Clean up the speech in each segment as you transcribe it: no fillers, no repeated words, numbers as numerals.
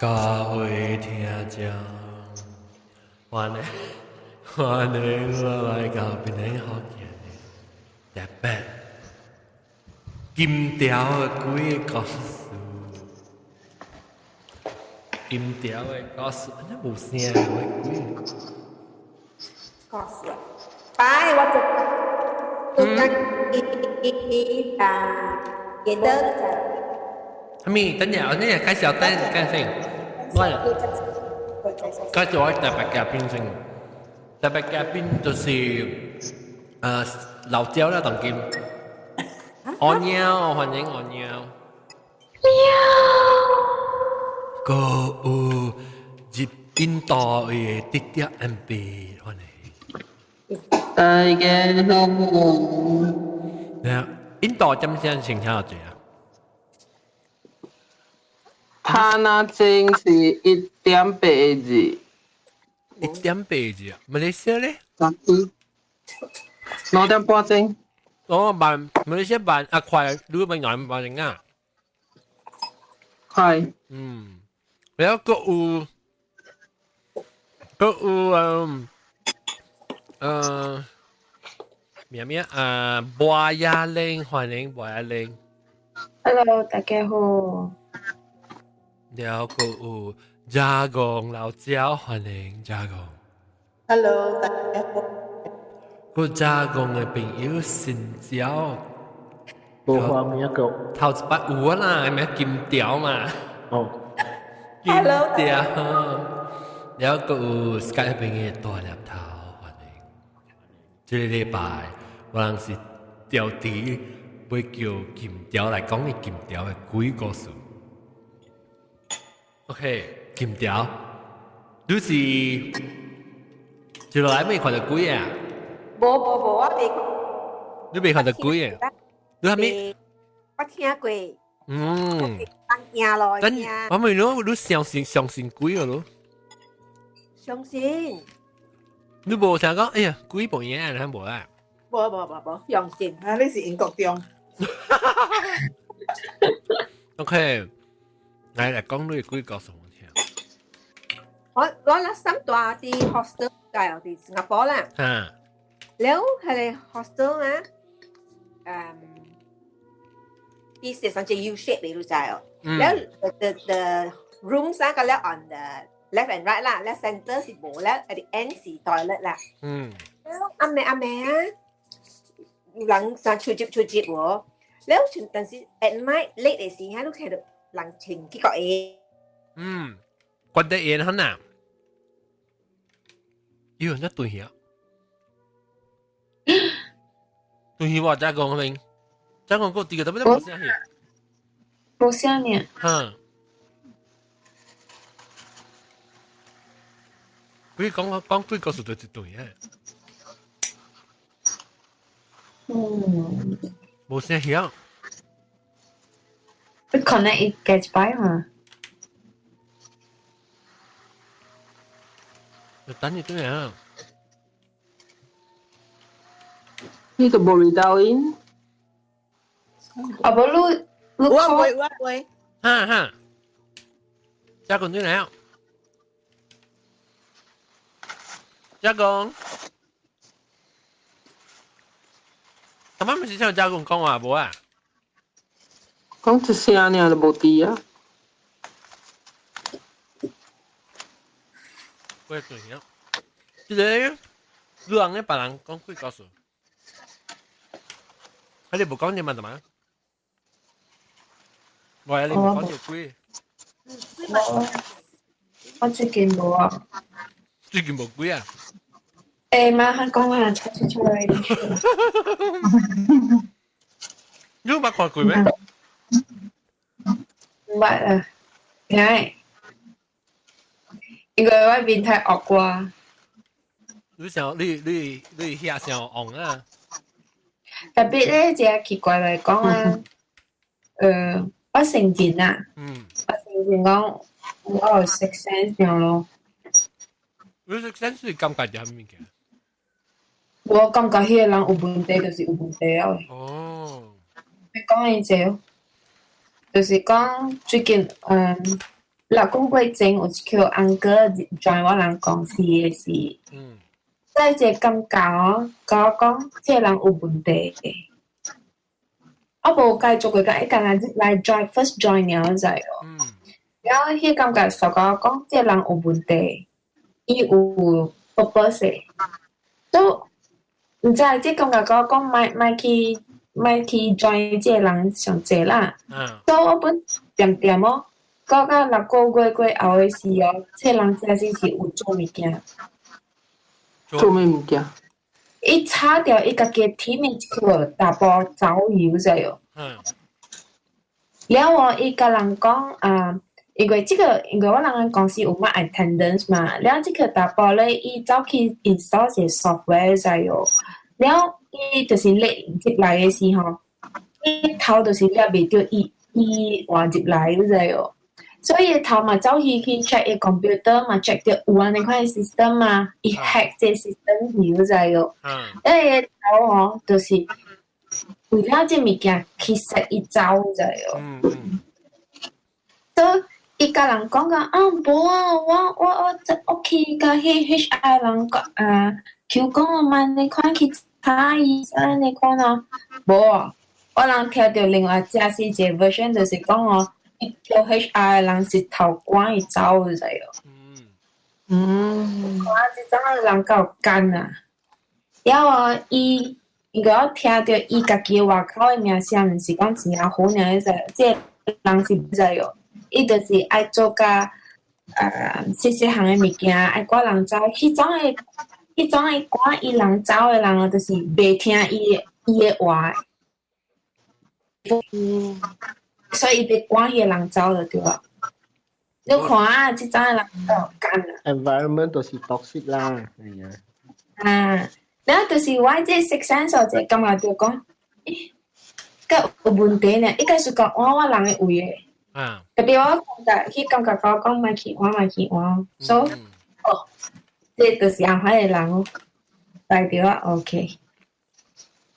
各位聽眾，歡迎歡迎來到檳城福建的特別金條的鬼故事，金條的故事，那無聲的鬼故事。拜，我就嗯，啊，記得。阿咪，等陣，我等陣介紹，等陣介紹。我介紹我特別嘉賓先，特別嘉賓就是老焦啦，當今。阿喵，歡迎阿喵。喵。個有入印度的直接 MP 歡迎。大家好。印度針聲情況有濟啊？他那鐘是1點8字。1點8字啊？馬來西亞咧？2點半鐘。哦，慢，馬來西亞慢啊快，你咪2點半鐘啊？快。嗯，然後閣有，閣有嗯，咩咩啊？博雅玲，歡迎博雅玲。 Hello，大家好。然後閣有加工老焦，歡迎加工。 Hello，大家好。個加工的朋友新椒，無畫面一個。頭一擺有啊啦，咩金條嘛。哦。金條。然後閣有 Skype 朋友大粒頭，歡迎。這個禮拜我人是調題，欲叫金條來講伊金條的鬼故事。OK，金條，你是接落來未看著鬼啊？無無無，我未。你未看著鬼啊？你啥物？我聽過。驚咯，但我問你，你相信相信鬼個咯？相信。你無想講，哎呀，鬼無影，你無啊？無無無無，相信。啊，你是英國中。 OK，來來講你鬼故事我聽。我那三大佇 hostel 在佇新加坡啦。了彼个 hostel 啊，伊是上隻 U shape 你都知哦。了 the rooms 啊，個了 on the left and right 啦，了 center 是無了，at the end 是 toilet 啦。了暗暝暗暝啊，人上出入出入喎。了但是 at night late 的時候，你看到人穿幾個鞋。嗯，關得嚴很啊。喲，那對啊。對我再講明，再講個這個特別無聲去。無聲呢。嗯。鬼講講鬼故事就是對啊。無聲響。你 connect 伊加一擺嘛？等你對啊。你都無 dial in？啊無你你我會我會。哈哈。加工對了。加工。他們不是像加工講話無啊？講一聲爾就無佇啊。喂，對啊。這個你人咧別人講鬼故事，啊你無講你嘛？怎麼？無啊，你無講著鬼。我最近無啊。最近無鬼啊？欸，媽，他講話出出出來。你有捌看過咩？毋捌啊，點解？因為我面太惡啩。你想你你你遐想戇啊？特別咧，這個奇怪來講啊，我承認啊，我承認講我有 sixth sense 樣咯。你 sixth sense 是感覺啥物物件？我感覺彼個人有問題，就是有問題啊。哦。你講伊這，就是講最近， 6個月前有一個 uncle join 我人公司的時，在這感覺哦，佮我講這個人有問題。我無繼續過甲伊干焦來 join first join 了知哦。然後彼感覺就佮我講這個人有問題，伊有 purpose 的。都毋知這感覺佮我講莫莫去莫去 join 這個人上濟啦。所以我本恬恬哦，到到6個月過後的時哦，這個人真是是有做物件。做咩物件？伊炒掉伊家己 team 的一個查埔走油知哦。了後伊共人講啊，因為這個因為我人公司有買 attendance 嘛，了這個查埔咧，伊走去 install 一個 software 知哦。了伊就是咧入來的時候，伊頭就是掠袂著伊伊換入來你知哦。所以頭嘛走去去 check 伊 computer 嘛 check 著有按呢款 system 嘛，伊 hack 這 system 去你知哦。因為頭哦，就是為了這物件去 set 伊走知哦。所以伊共人講講啊，無啊，我我我我去共彼 HR 人講啊，求講我嘛按呢款去查伊按呢款啊，無啊，我人聽著另外一是一個 version 就是講哦，伊叫 HR 人是頭趕伊走知哦。我這種人夠奸啊！了後伊應該我聽著伊家己外口的名聲，毋是講真正好爾，這這個人是毋知哦。伊就是愛做甲啊細細項的物件，愛趕人走。彼種的趕伊人走的人哦，就是袂聽伊伊的話。所以伊欲趕彼個人走就對啊。你看啊，這種的人夠奸啊！ Environment 都是 toxic 啦，係啊。啊，然後就是我這 six sense 就感覺就講，咦，較有問題呢。一開始講我我人的位的，特別我感覺，彼感覺我講莫去換，莫去換，所以哦，這就是按款的人哦，代表啊 OK。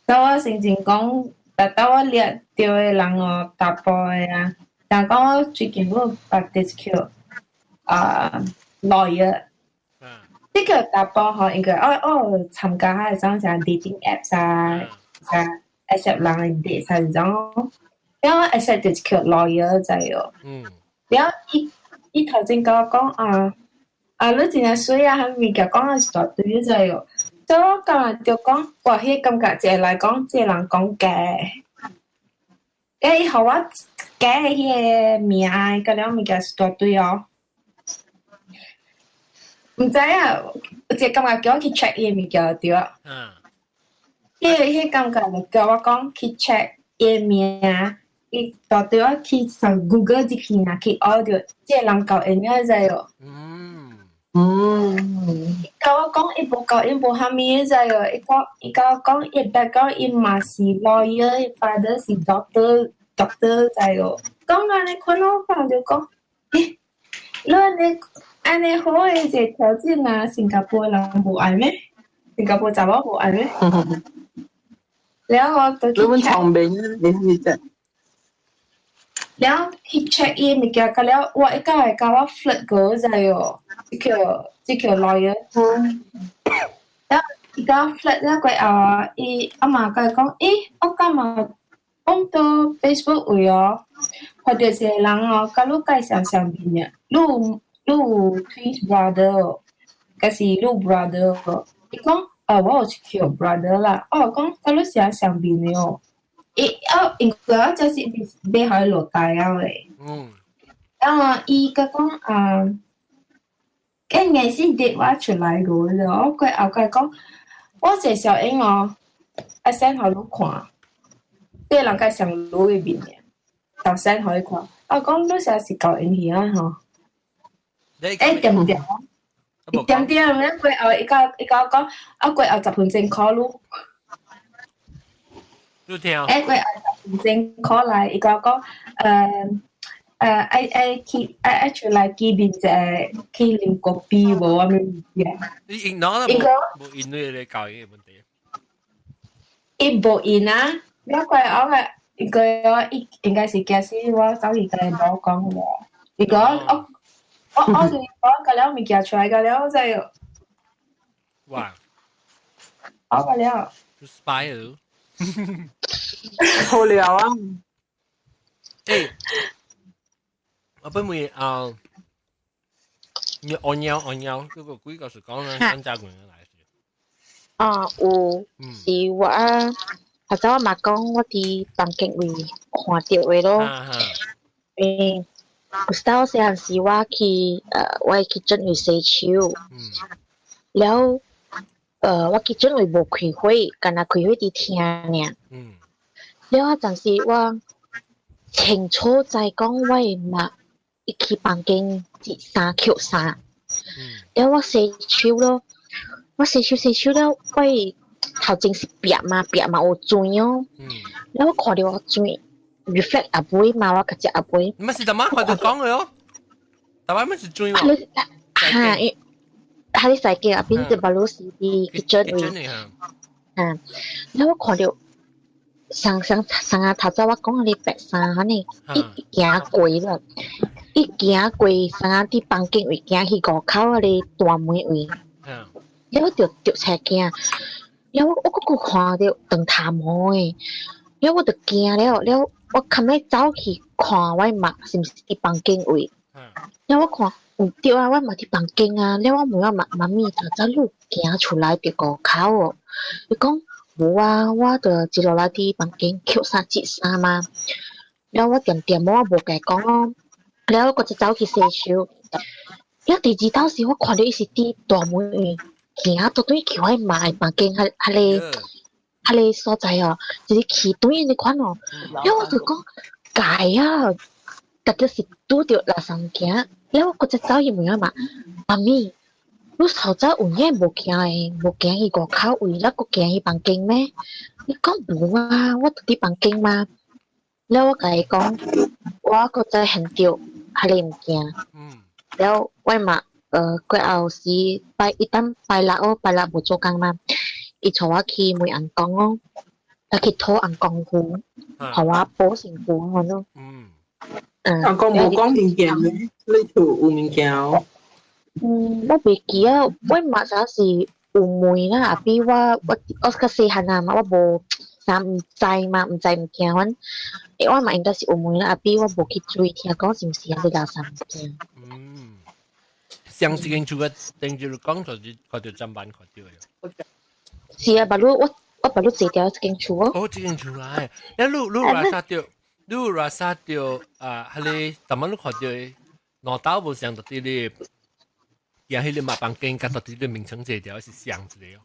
所以我先前講，達到我掠著的人哦，查埔的啊，但講我最近我 practice 叫啊 lawyer。這個查埔吼，應該我我有參加彼種啥 dating apps 啊，啥 accept 人的 date 啥這種，然後 accept 就是叫 lawyer 知哦。然後伊伊頭前共我講啊，啊你真正媠啊，彼物件講的是大堆知哦。所以我感覺就講，哇，彼個感覺一個來講，這個人講假的，欸，伊予我假的彼個名，佮了物件是大堆哦。毋知啊，有一個感覺叫我去 check 伊的物件對啊。彼個彼個感覺就叫我講去 check 伊的名，伊大對我去上 Google 入去若去學著，這個人夠會影知哦。伊共我講伊無夠伊無蝦米知哦，伊講伊共我講伊 background 伊嘛是 lawyer，伊 father 是 doctor doctor 知哦。講按呢款我看就講，欸，你按呢按呢好的一個條件啊，新加坡人無愛咩？新加坡查某無愛咩？了我就去你們 check，聰明，你是真。了去 check 伊物件，佮了我伊敢會共我 flirt 過知哦？這個這個 lawyer。了伊共我 flirt 了過後，伊阿媽共伊講，欸，我感覺講到 Facebook 位哦，看著一個人哦，佮你介紹上面的，你有你有 twin brother 哦，抑是你有 brother 哦？伊講，啊，我有一個 brother 啦，哦，講佮你是上面的哦。伊哦，因為我這是買予伊落台了的。然後伊佮講啊，應該是 date 我出來過了，我過後共伊講，我介紹𪜶哦，愛 send 予你看，這個人介紹你的面的，就 send 予伊看。我講你啥是𠢕𪜶去啊吼？欸，對毋對？伊點點咧，過後伊共伊共我講，啊過後10分鐘 call 你。你聽。欸，過後十分鐘 call 來，伊共我講，呃呃，愛愛去愛愛出來見面一下，去啉咖啡無？我物件。你 ignore 啦，應該無應你咧教育的問題。伊無應啊，了過後個應該我伊應該是驚死我走去共伊某講話，伊講我我就講個了物件出來個了，我知哦。哇！我個了。 spy 了。好了啊！誒，我本會啊，你按腰按腰，嗰個鬼個是講咧，咱家滾來是。啊，有是我啊，頭先我嘛講我佇房間位看著的咯。誒，有時候細漢時我去我去準備洗手，了我去準備無開火，干焦開火佇廳爾。了啊，陣時我清楚知講我的媽伊去房間摺衫抾衫，了我洗手咯，我洗手洗手了，我的頭前是壁嘛，壁嘛有水哦。了我看著我水 reflect 阿尾嘛，我較只阿尾。唔係是大媽看到講嘅哦，大媽乜是水喎？哈，喺你洗鏡後邊就把路是佇 kitchen 位。啊，了我看著上上上啊頭早我講你白衫安呢，伊行過了，伊行過上啊佇房間位行去外口彼个大門位，了就著車鏡，了我閣看著長頭毛的，了我就驚了，了我較尾走去看我媽是毋是佇房間位，了我看毋對啊，我媽佇房間啊，了我問我媽媽咪頭早你有行出來佇外口哦，伊講無啊，我就一路來佇房間抾衫摺衫嘛，了我恬恬我無共伊講哦，了我就走去洗手，了第二道時我看著伊是佇大門位行倒轉去我媽的房間，彼彼个彼个所在哦，就是去轉的款哦，了我就講該啊，特別是拄著垃圾行，了我閣再走去問我媽，媽咪，你頭早有影無行的，無行去外口位，了閣行去房間咩？伊講無啊，我佇房間嘛。了我共伊講，我閣再現著彼个物件。了我嘛，過後時拜伊等拜六哦，拜六無做工嘛，伊帶我去問尪公哦，啊去討尪公符，予我補身軀款咯。尪公無講物件咩？你厝有物件哦？嗯，我袂記啊，我嘛啥是有問啦，後壁我較細漢啊嘛，我無啥毋知嘛，毋知物件，阮我嘛應該是有問啦，後壁我無去注意聽講是毋是遐個垃圾物件。嗯，上一間厝個頂住講就是看著砧板看著的。是啊，把你我把你坐掉這間厝哦。哦，這間厝來，你你你拉薩著，你拉薩著啊，彼个逐擺你看著兩兜無相到佇咧。行彼个媽房間，佮到佇咧眠床坐條是相一个哦。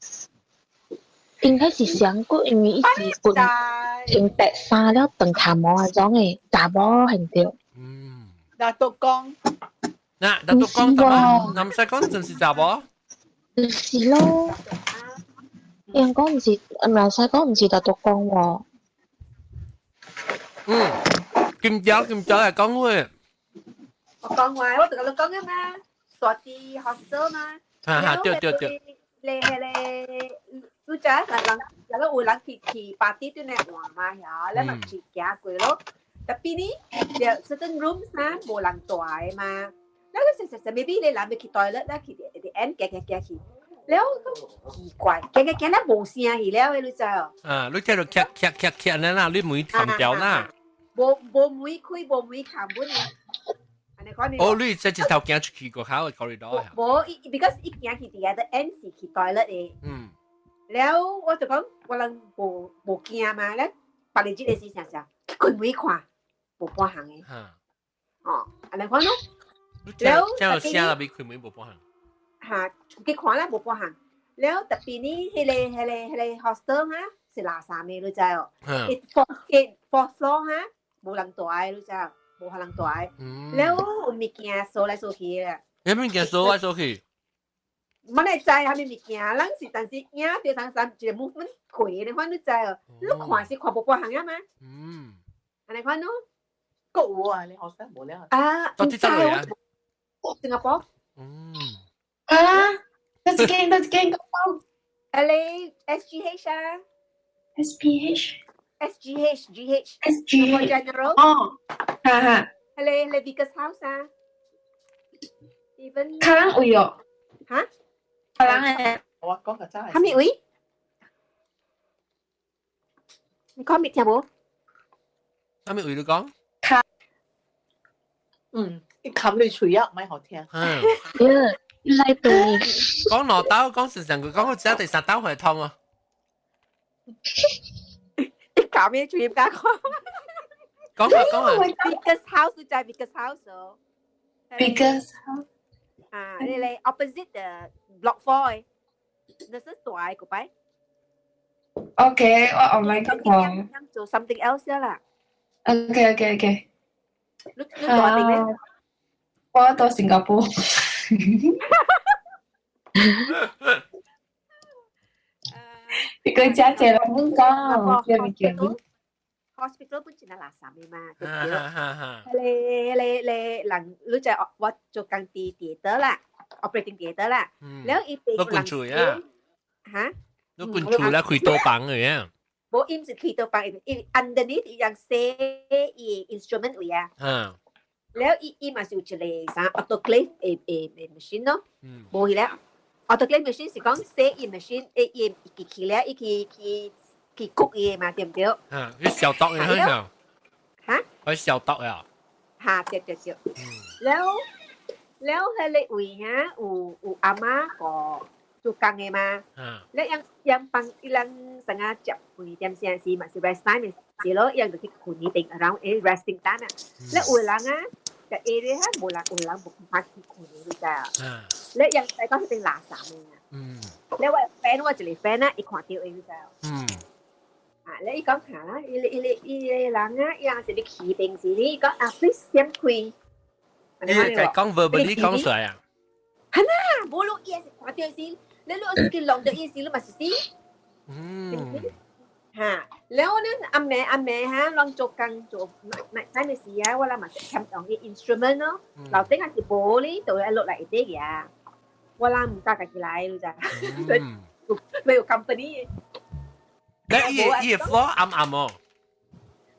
應該是相過，因為伊是分穿白衫了長頭毛彼種的查某現著。嗯。拿督公。嗱，拿督公，嗱毋使講真是查某。就是咯。人講毋是，毋使講毋是拿督公喎。嗯，金條金條來講話。我講話，我同你講啊嘛。坐佇 hostel 嘛。哈哈，對對對。咧咧，你知人人，若有人去 party 對呢換嘛，嚇，你咪去行過咯。Tapi 呢，有 certain rooms 啊，無人蹛的嘛。那個實實實，maybe 你人欲去 toilet 啦，去佇 end 行行行去，了奇怪，行行行咧無聲去了，你知哦？啊，你聽到咔咔咔咔咧啦，你門冚掉啦。無無門開，無門冚本呢。哦，你這一頭行出去個口嘅 corridor 啊？無，because 伊行去佇個 end 是去 toilet 的。了，我就講我人無無驚嘛，咧別日這個時想想，去開門看，無半項的。哦，按呢款咯。了，聽有聲啦，比開門無半項。嚇，去看啦，無半項。了特別呢，彼個 hostel 哈是垃圾的，你知哦？伊 fourth floor 哈，無人蹛，你知哦？無可能蹛。了有物件掃來掃去的。有物件掃來掃去？我會知啥物物件，咱是但是影著上上一個 movement 過的款，你知哦？你看是看無半項啊嘛？按呢款咯。閣有啊，你學生無了。啊，到底佗位啊？新加坡。啊，佗一間佗一間講。啊，你 SGH 啊？SPH。 SGH GH。 SG。 General。哦，哈哈。你你 Vickers House 啊？ Even 卡人位哦，嚇？卡人嘅。我講個真係。蝦米位？你講咩聽無？蝦米位你講？卡。嗯，你冚你喙啊，唔好聽。嗯。你來對。講兩刀，講成成句，講到只第三刀會痛啊！你搞咩嘴加講？講啊講啊！Biggest house 就係 biggest house 哦。 Biggest house。啊，你 opposite the block four 嘅，那是大個擺。 OK，我 online 講。做 something else 啦。 OK。你大定咩？我到新加坡。你個姐姐啦，唔講，這物件。 Hospital 本真係垃圾嘅嘛，對唔對？你人，你就我做工佇 theatre 啦，operating theatre 啦，了伊被人嚇？你滾厝啦，開刀房嘅呀？無，伊毋是開刀房，伊 underneath 伊人洗伊 instrument 位啊。了伊伊嘛是有一個啥 autoclave 的 machine 咯，無去了。autoclave machine 是講洗伊 machine，伊伊機器了，伊去去去焗伊嘛，對毋對？嗯，去消毒嘅嚇。嚇？去消毒呀？嚇，對對對。了了，彼个位哈有有阿嬤個做工的嘛？了樣樣幫伊人成日食飯點聲時嘛是 rest time 的時咯，伊人就去睏彼邊 around resting time 啊。了有人啊，就 area 哈無人有人無怕去睏你知啊？了人在講彼邊垃圾的啊。了我 friend 我一個 friend 啊，伊看著伊你知啊？啊，你伊講下啦，伊伊伊個人啊，伊人是咧起平時，你講啊，please 閃開。你係講 verbally 講出來啊？係啦，無路伊是看著是，你你是去弄著意思，你嘛是死。嚇，了呢阿妹阿妹哈，攏做工做night time 的時啊，我諗嘛是欠用啲 instrument 咯，樓頂還是玻璃，就會落來一啲嘅，我諗毋敢家己來，你知？沒有 company。你伊伊 floor 暗暗哦。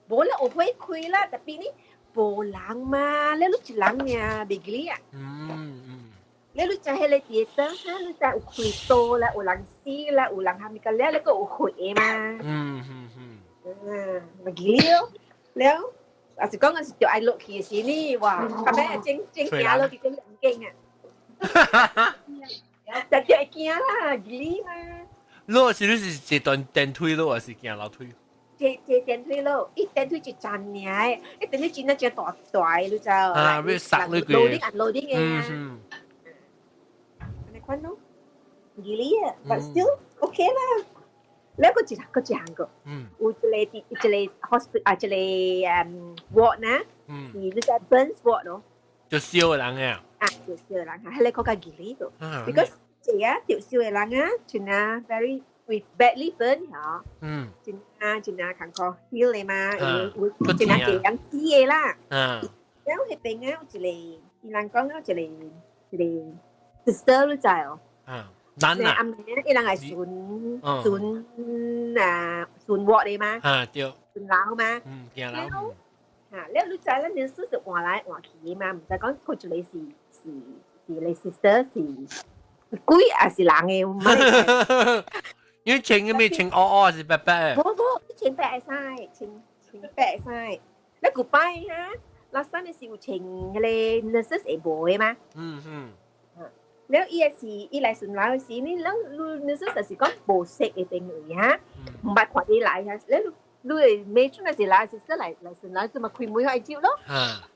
無啦，有火開啦，特別呢，無人嘛，你你一人爾，袂記啊。你你知彼个電燈哈，你知有開刀啦，有人死啦，有人蝦米個了，你閣有血的嘛？嗯，袂記了，了，也是講是著愛落去的時呢，哇，後尾整整驚落去整唔驚啊！就就會驚啦，記嘛。落是你是坐電電梯落，還是行樓梯？坐坐電梯落，伊電梯一層爾，伊電梯真正真大大，你知？啊，欲殺你個。 loading unloading 的啊。按呢款咯，記哩啊，but still OK 啦。了閣一閣一項個，有一個佇一個 hospital 啊，一個ward 呢，是你知 burns ward 咯。就燒的人啊。啊，就燒的人哈，彼個較記哩個，because 這啊，著燒的人啊，真啊 very with badly burn 嚇，真啊真啊艱苦 heal 的嘛，有真啊濟人死的啦。了彼邊啊有一個，伊人講有一個一個 sister 你知哦？啊，男啊。阿妹伊人係巡巡啊巡 ward 的嘛？啊對。巡樓嘛？嗯，行樓。嚇，了你知咱 nurse 是換來換去的嘛？毋知講佢一個是是是你 sister 是鬼還是人的？因為穿嘅咩穿烏烏還是白白？無無，穿白衫，穿穿白衫。你舊擺哈，last time 是有穿彼个 nurses 會無的嘛？了伊也是伊來巡樓時，你咱你 nurses 就是講無識的邊位哈，毋捌看伊來哈，了你會每陣若是來是來來巡樓，就嘛開門愛接咯。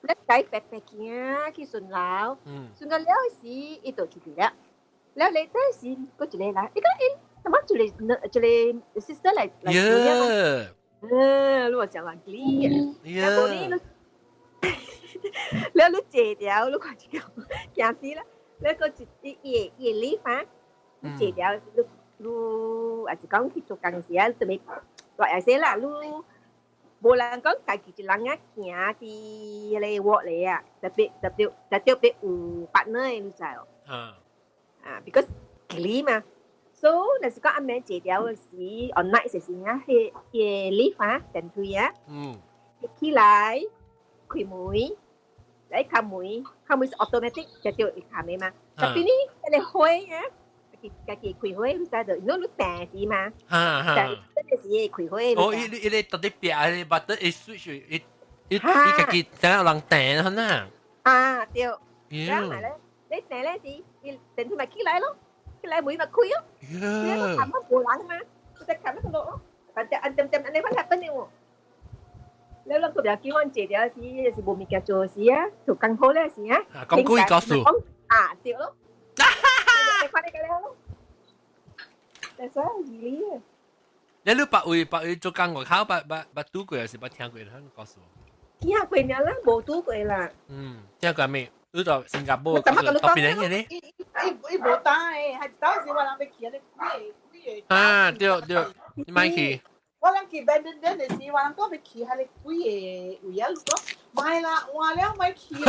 你解白白行去巡樓，巡到了時，伊就出去了。了你當時閣一個來，伊講欸，怎麼一個一個 sister 來來巡了？嗯，你話講話幾？啊，無你你，了你坐掉，你看這個驚死啦！了閣一伊伊伊個 lift 啊，你坐掉，你你也是講去做工時啊，特別落來些啦，你無人講家己一人啊行佇彼个 ward 裡啊，特別特別特別有 partner 的，你知哦？啊，because 距離嘛，so 若是講暗暝坐掉的時，on night 時啊，彼彼個 lift 啊，電梯啊，起來開門，來開門，開門是 automatic 就叫伊開門嘛。Tapi 呢，一個火啊，家己家己開火，你知道？你你訂時嘛？哈哈。真係是開火。哦，伊伊你到底變啊？把得一 switch 伊伊伊家己等下人訂可能。啊，對。然後咧，你訂咧時，伊電梯咪起來咯，起來門咪開咯。你個冚乜無人嘛？佢就冚一個落咯。反正按點點按你翻 happen 了。你攏個袂叫阮坐了時，是無物件做時啊，做工好咧時啊。講句告訴。啊，對咯。你看你個了咯。但係二理啊。你你捌位捌位做工外口捌捌捌拄過，還是捌聽過？你告訴我。聽過爾啦，無拄過啦。嗯，聽過未？你到新加坡，到邊人嘅咧？伊伊伊無打的，還當時我人欲去，你幾个幾个。啊，對對，你莫去。我人去 Benenden 的時，我人講欲去，彼个幾个位啊，你講莫啦，換了莫去啊！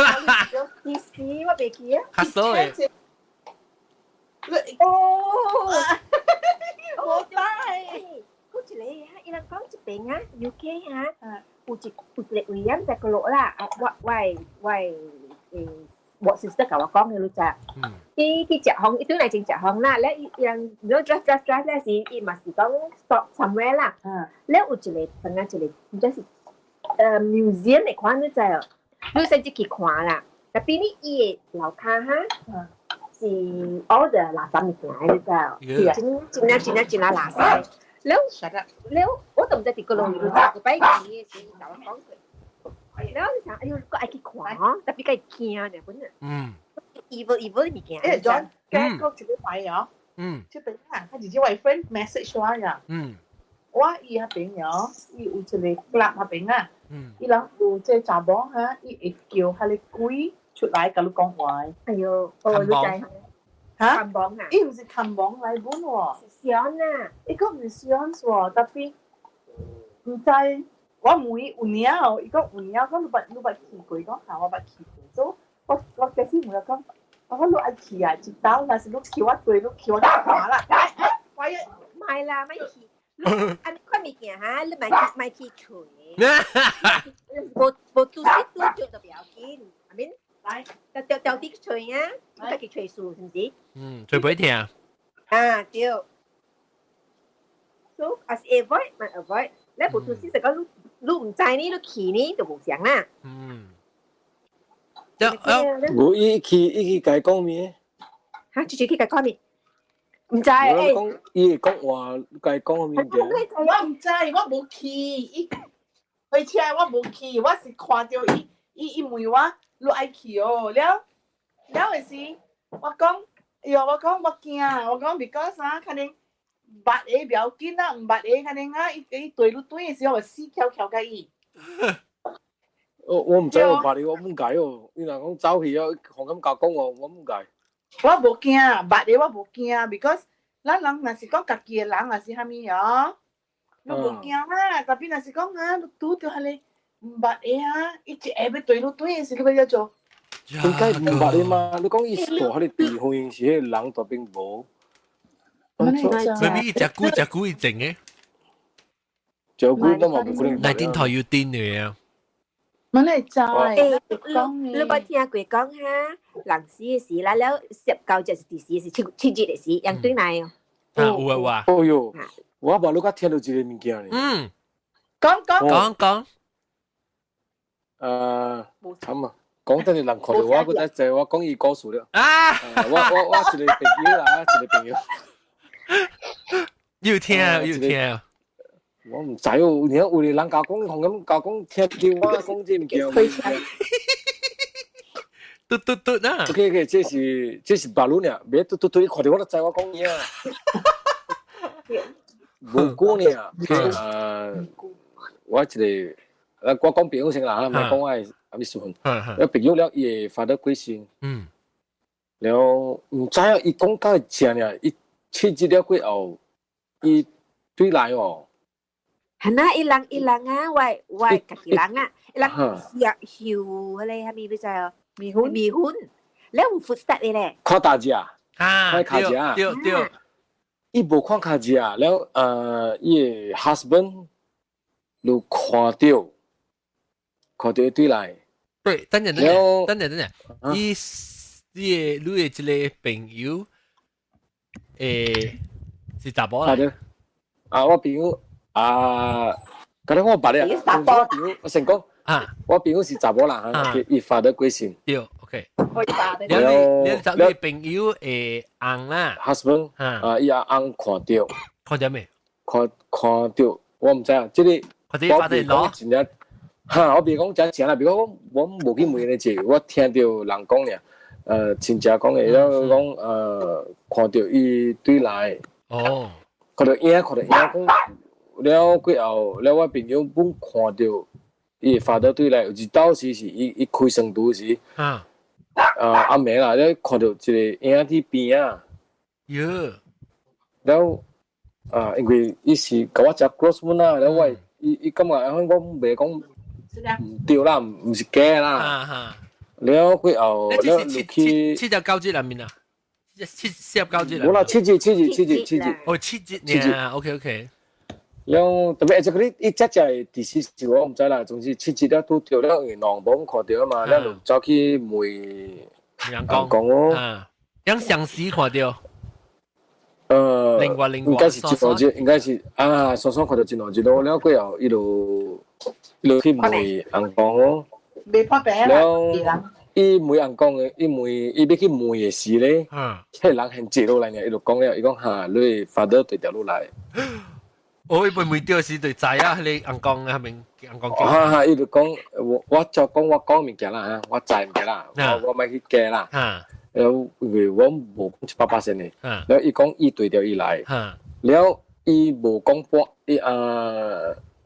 你死我袂去啊！較少的。哦，無打的。嗰一個哈，伊人講這邊啊，UK 哈，有一有一個位啊，在個落啦，啊，我我我誒，我 sister 共我講的，你知？伊去食風，伊轉來前食風啦，咧伊伊人如果 drive drive drive 咧是，伊嘛是講 stop somewhere 啦。咧有一個，怎樣一個，唔知是museum 的款，你知哦？你使入去看啦。Tapi 呢，伊的樓跤哈，是 all the 垃圾物件，你知哦？真真正真正真正垃圾。了了，我都毋知佇佗落，你知？個擺去的時，共我講過。了你想，哎喲，我愛去看吼，tapi 較會驚爾本啊。Evil evil 物件。誒，John，講講一個擺哦。這邊啊，他直接我 friend message 我呀。我伊彼邊哦，伊有一個 club 彼邊啊。伊人有這查某哈，伊會叫彼个鬼出來共你講話。哎喲，哦，你知？哈？看網啊？伊毋是看網來本喎。是 seance 啊？伊講毋是 seance 喎，tapi 毋知我問伊有影哦，伊講有影，講你捌你捌去過，伊講哈我捌去過，所以我我開始問伊講，我講你愛去啊？一道若是你去我對，你去我看啦。我一莫啦，莫去。按呢款物件哈，你莫去莫去揣。無無拄識拄著就不要緊，I mean，來，掉掉掉啲揣啊，你家己揣數是毋是？嗯，最不會聽。啊，對。So as avoid 咪 avoid，你無拄識就講你你毋知呢，你去呢就無相啦。嗯。無伊去伊去共伊講咩？嚇，直接去共伊講咩？毋知誒。講伊會講話，共伊講物件。我毋知，我無去。伊開車我無去，我是看著伊，伊伊問我，你愛去哦？了了的時，我講，哎喲，我講我驚，我講 because 啊，可能捌的不要緊啊，毋捌的可能啊，伊伊對你對的時候，會死翹翹共伊。我我毋知我捌你，我毋解哦。你若講走去啊，紅咁教講我，我毋解。我無驚，捌的我無驚，because 咱人若是講家己的人，若是啥物哦，你無驚啦。Tapi 若是講啊，你拄著彼个毋捌的啊，伊一下欲對你對的時，你欲怎做？應該毋捌的嘛？你講伊大彼个地方是彼個人大邊無。 maybe 伊食久食久伊靜的。食久都嘛無可能。內頂頭有電的啊。我會知。欸，你你捌聽過講哈？人死的時啦，了19日是佇時是七七日的時，人轉來哦。啊，有啊有啊。哦喲，我把你較聽到一個物件呢。嗯。講講講講。慘啊！講得你人看到我，閣在坐，我講伊故事了。啊！我我我一個朋友啦，一個朋友。又聽又聽。我毋知哦，有影有個人共講，紅咁共講聽到我講這物件。嘟嘟嘟啊！OK OK，這是這是別路爾，別嘟嘟嘟，伊看到我就知我講嘢啊。無久呢，我一個，我講朋友先啦，莫講我的啥物身份。我朋友了，伊的 father 過身。了毋知影伊講甲會正爾，伊七日了過後，伊對來哦。係啦，伊人伊人啊，我我家己人啊，伊人葉葉彼个啥物你知哦？麵粉麵粉，了有 footstep 的咧。看大隻啊？看跤跡啊？對對。伊無看跤跡啊，了伊的 husband 就看著，看著伊對來，對，等陣等陣，等陣等陣，伊你的你的這個朋友，是查某來？啊，我朋友啊，嗰啲我捌咧，我朋友我成講啊，我朋友是查某人啊，伊 father 過身。對，OK。你你就你朋友翁啦，husband 啊，伊阿翁看著，看著未？看看著，我毋知啊，這個我袂講真正，哈，我袂講真正啦，比如講我無去問咧這，我聽著人講爾，親戚講的，了講看著伊對來，哦，看著影，看著影講，了過後，了我朋友本看著伊 father 對來，有一道時是伊伊開床櫥時，啊，暗暝啦，了看著一個影佇邊仔，喲，了啊，因為伊是共我誠 close 本啦，了我伊伊感覺我袂講毋對啦，毋是假啦。了過後，了入去七十九節內面啊，七四十九節。無啦，七日七日七日七日。哦，七日七日，OK OK。了特別這個你伊只只第四是我毋知啦，總之七日了拄著了，因為農無看著嘛，了就走去問人講哦，樣相死看著。另外另外，應該是一兩日，應該是啊，雙雙看著一兩日咯。了過後，伊就伊就去問翁公哦。未破病了，伊問翁公的，伊問伊欲去問的時咧，彼個人先坐落來呢，伊就講了，伊講哈，你 father 對著落來。哦，伊被問著時就知啊，彼個翁公係咪翁公？哈哈，伊就講我我就講我講物件啦嚇，我知物件啦，我我莫去加啦。了因為我無講100%的，了伊講伊對著伊來，了伊無講半，伊啊，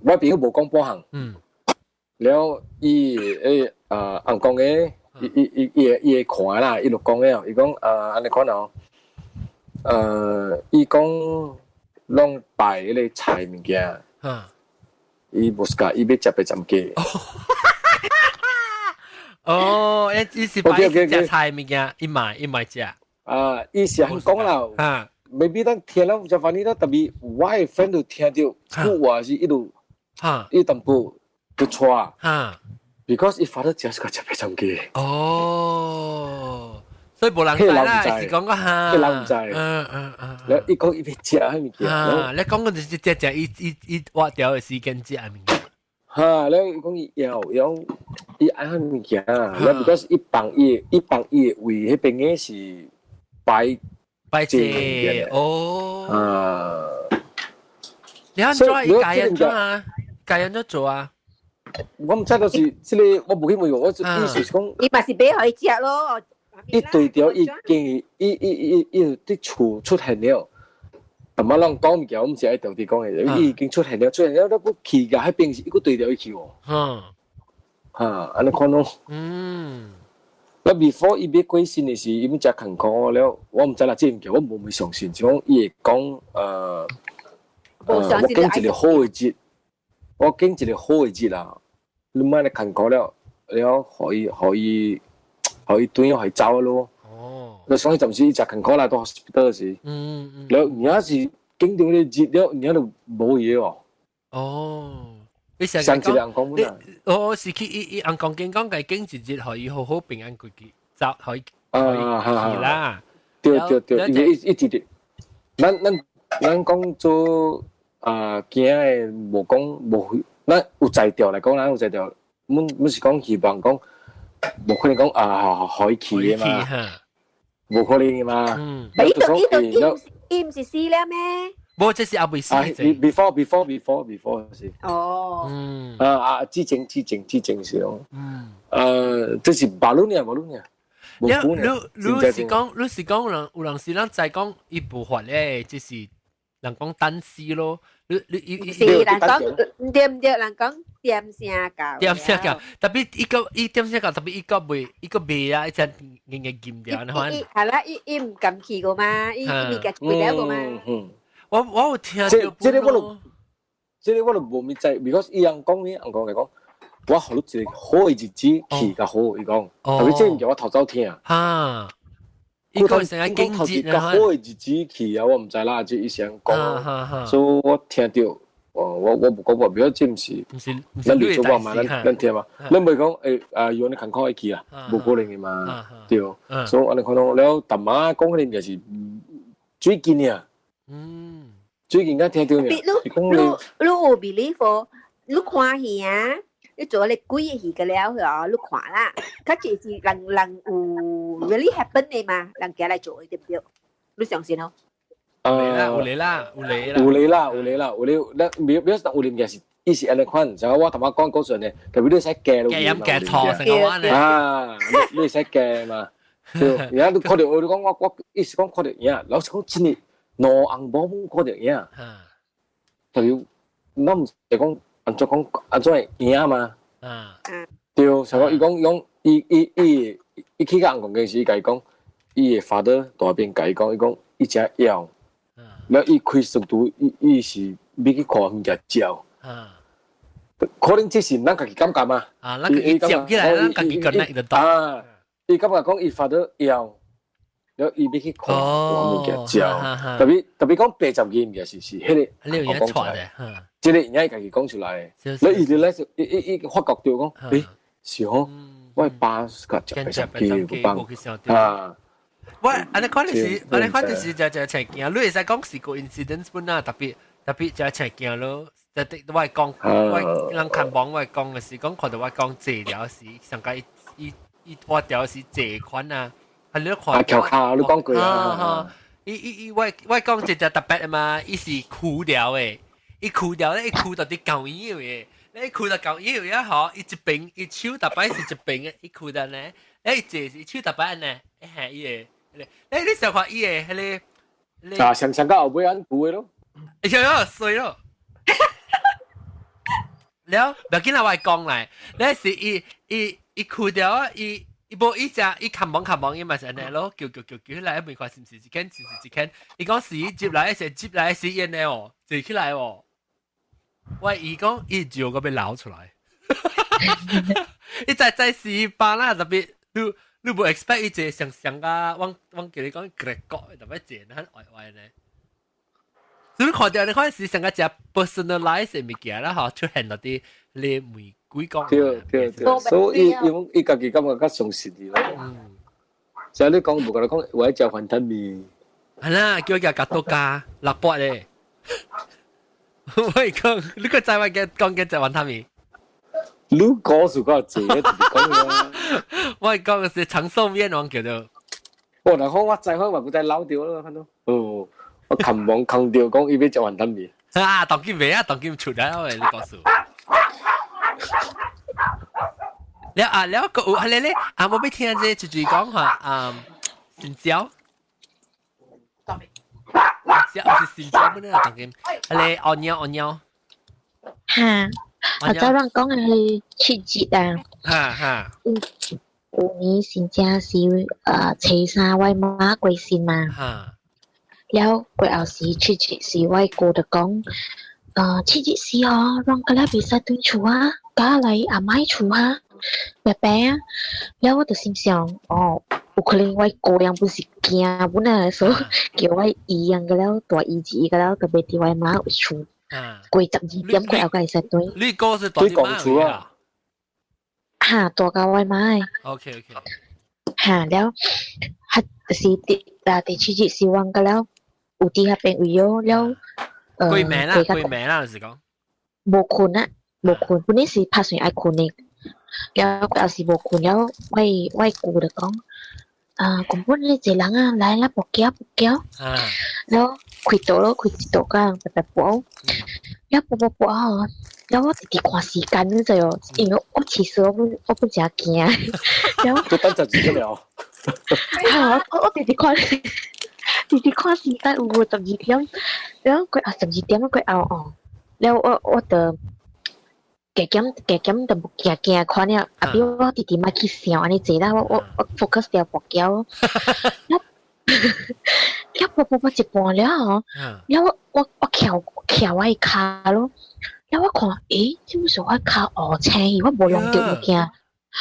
我朋友無講半項。了伊啊翁公的，伊伊伊伊會伊會看啦，伊就講了，伊講啊按呢款哦，伊講攏拜彼個菜物件，伊無 suka，伊欲食白斬雞。哦，伊是拜食菜物件，伊買伊買食。啊，伊是按講啦，啊，maybe 咱聽了就反正啦，特別我的 friend 就聽著句話是一路，伊淡薄就錯。because 伊 father 食是個食白斬雞。哦，所以無人知啦，是講個哈，彼人毋知。嗯嗯嗯。了伊講伊欲食彼物件。啊，你講個就是食食伊伊伊挖掉的時間食物件。哈，了伊講伊枵枵，伊愛彼物件，了 because 伊放伊伊放伊的位，彼邊的是擺擺這哦。啊。你按怎伊家按怎啊？家按怎做啊？我毋知就是這個，我無去問過，我意思是講。伊嘛是買予伊食咯。伊對著伊經伊伊伊伊佇厝出現了，淡薄攏講物件，我毋是愛著佇講的，伊已經出現了，出現了，閣去共彼邊是伊閣對著伊去哦。哈，按呢款咯。了 before 伊欲過身的時，伊欲誠艱苦了，我毋知啦，這物件我無會相信，就講伊會講我揀一個好的日，我揀一個好的日啦，你莫來艱苦了，了，予伊予伊予伊轉予伊走咯。哦。就所以暫時伊誠艱苦啦，到 hospital 時。了，而家是揀著個日了，而家就無伊哦。哦。你成日上一個翁公你我是去伊伊翁公見講，共揀一日，予伊好好平安過去，走，予伊去啦。對對對，因為伊一直，咱咱咱講做啊囝的無講無，咱有才調來講，咱有才調，阮阮是講希望講，無可能講啊，予伊去的嘛，無可能的嘛。嗯。伊都伊都伊伊毋是死了咩？無，這是猶未死。啊，before before before before 是。哦。啊啊，之前之前之前是哦。這是馬路呢，馬路呢。你你你是講你是講人有人是咱在講伊無法咧，就是人講等死咯。你你伊伊是人講毋對毋對，人講點聲到。點聲到，特別伊個伊點聲到，特別伊個袂伊個袂啊，伊陣硬硬禁掉，你看。係啦，伊伊毋甘去過嘛，伊伊物件過了過嘛。嗯。我我有聽這這個我就這個我就無物知，because 伊人講呢，翁公來講，我予你一個好的日子去較好，伊講，特別這物件我頭早聽。哈。伊個成日經頭一個好的日子去啊，我毋知啦，這伊是按講，所以我聽著，我無講話，比較這毋是，咱嚟做嘛，咱聽嘛，咱袂講啊，用你艱苦會去啊，無可能的嘛，對。所以按呢看攏了，淡仔講彼個物件是最近啊，最近才聽著爾。你你有 believe 哦？你看戲啊？你做你鬼的戲個了哦，你看啦，較濟是人人有 really happen 的嘛，人家來做的對不對？你相信哦？有啦，有嚟啦，有嚟啦，有嚟啦，有嚟啦，有嚟，咱表表示有物件是，伊是按呢款，就我頭先講講順的，特別你使加落，加飲加錯成個彎咧。啊，你使加嘛？對，而家你看著，你講我意思講看著影，老實講真的，兩翁某看著影，特別咱毋是講按怎講按怎會影嘛？對，像講伊講講伊伊伊伊去共翁公時，伊共伊講，伊的 father 大邊共伊講，伊講伊誠枵。了伊開速度，伊伊是欲去看物件照。可能這是咱家己感覺嘛。啊，咱家己接起來，咱家己 connect 得到。啊，伊感覺講伊 father 枵，了伊欲去看物件照。特別特別講80個物件是彼個講出來，這個伊家己講出來。了伊就咧伊伊伊發覺著講，欸，是吼，我爸共食80個幫啊。我按呢看就是，按呢看就是就就邪驚，你會使講是 coincidence 本啊，特別特別就邪驚咯。就我係講，我人看網我講嘅是講看到我講這條是上個伊伊我條是這款啊，係你看。啊，橋卡你講過啊。伊伊伊我我講這隻特別啊嘛，伊是枯掉的，伊枯掉咧，伊枯到啲舊嘢嘅，你枯到舊嘢一嗬，伊一邊伊手特別是一邊嘅，伊枯到咧，誒，這是手特別呢，誒，伊個。你你想看伊個彼個？啊，上上到後尾按舊的咯。哎呀，衰咯！了，不要緊啦，我講來，你是伊伊伊哭掉啊，伊伊無伊只伊看網看網，伊嘛是按呢咯，叫叫叫叫起來，沒看是毋是一間，是毋是一間？伊講是接來是接來是按呢哦，坐起來哦。我伊講伊就個欲流出來，伊再再試巴啦，特別你。你無 expect 伊這上上個，我我叫你講格國特別濟，很歪歪呢。所以看著你看是上個只 personalize 的物件啦，吼出現到啲你玫瑰講。對對對，所以伊伊伊家己感覺較相信啲咯。像你講無共你講，我愛食雲吞麵。係啦，叫佢夾多加六百咧。我講，你個知我嘅講嘅食雲吞麵？你講數較濟，直講啦。我講嘅是長壽麵王叫做。哦，然後我知我嘛，閣再老著咯，看到。哦，我看網看著講伊欲食雲吞麵。啊，當今未啊，當今出來哦，你告訴。了啊，了個有，咧咧，啊，我欲聽這一句講話啊，新椒。新椒，是新椒乜呢？當今，咧，按尿按尿。哈。啊，早人講的七日啊，哈哈，有年真正是初三我媽過身嘛，了過後時七日時我姑就講，七日時哦，人個了袂使轉厝啊，佮來阿媽厝啊，伯伯啊，了我就心想，哦，有可能我姑娘本是驚本啊，所以叫我姨樣個了大姨子個了，特別佇我媽厝。過12點過後才會使轉。你哥是大講厝啊？哈，大到我媽的。 OK OK。哈了，哈就是第啊第七日是阮個了，有佇彼邊位哦了。過暝啦，過暝啦，就是講。無睏啊，無睏，本來是拍算愛睏的，了過後是無睏了，我我姑就講，啊，根本你一個人啊，來啦，無驚無驚。了開刀咯，開一刀甲人白白跋，了跋跋跋吼，了我直直看時間，你知無？因為我其實我本我本誠驚，了。都等12點了。哈！我我直直看，直直看時間有無十二點，了過後十二點過後哦，了我我就加減加減就無驚驚款了，啊比我直直莫去想按呢濟啦，我我我 focus 佇跋轎。了跋跋跋一半了吼，了我我我翹翹我的跤咯，了我看，欸，這毋是我跤烏青去，我無弄著物件，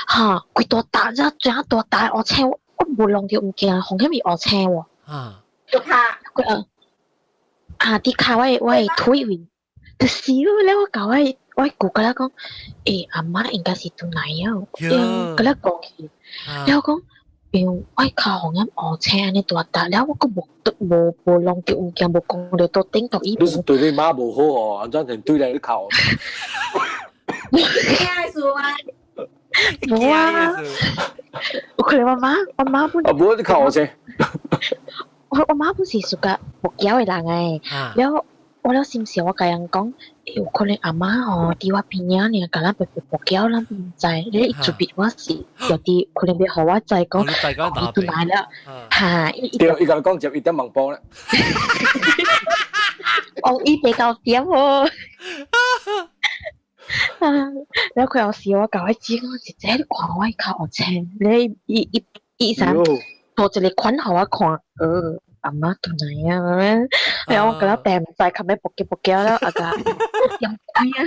哈，規大沓這這大沓烏青，我無弄著物件，風險是烏青喎。啊，腳跤，啊，佇跤我的我的腿位，就是咧，我教我我舅舅咧講，欸，阿媽應該是轉來啊，佮咧講去，了我講，因為我跤予人烏青按呢大沓，了我閣無無無弄著物件，無講著桌頂桌伊。你是對你媽無好哦，按怎成對來你哭？驚事啊！無啊，有可能我媽我媽本啊，無你哭烏青。我我媽本是屬個佛教的人誒，了我了心想我共人講，有可能阿媽吼佇我邊仔爾，共咱白白佛教，咱毋知，你伊特別我是有啲可能欲予我知講，伊轉來了，哈，伊對，伊共你講接一點網報咧。哦，伊比較點哦。啊！了佢有時我共我姊講，姐姐你看我跤烏青，你伊伊伊啥做一個款予我看，阿媽轉來啊，然後我佮了病毋知，較尾跋筊跋筊了，啊個點幾啊，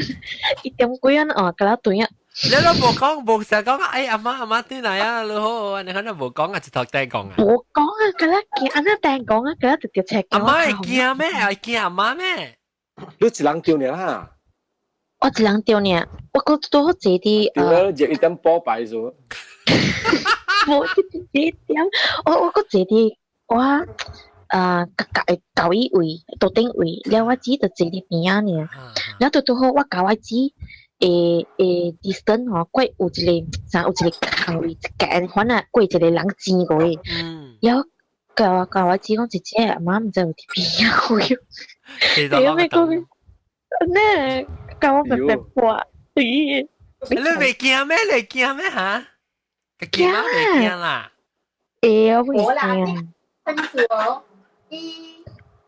一點幾啊，哦，佮了轉啊。你都無講，無成日講，哎，阿媽阿媽轉來啊，你好，你可能無講啊，一頭頂講啊。無講啊，佮了驚，按怎頂講啊，佮了直接切。阿媽會驚咩？會驚阿媽咩？你一人著爾哈？我一人著爾，我閣拄好坐佇。對，入一點補牌數。無一點，我我閣坐佇我啊，角角的交椅位，桌頂位，了我姊就坐佇邊仔爾，了拄拄好我共我姊會會 distance 吼，過有一個啥有一個空位，一間反啊過一個人擠過去，了共我共我姊講姐姐阿媽毋知有佇邊仔位，你咩講？呢，共我白白破，咦？你袂驚咩？你驚咩嚇？驚媽袂驚啦？會，我袂驚。分數哦，伊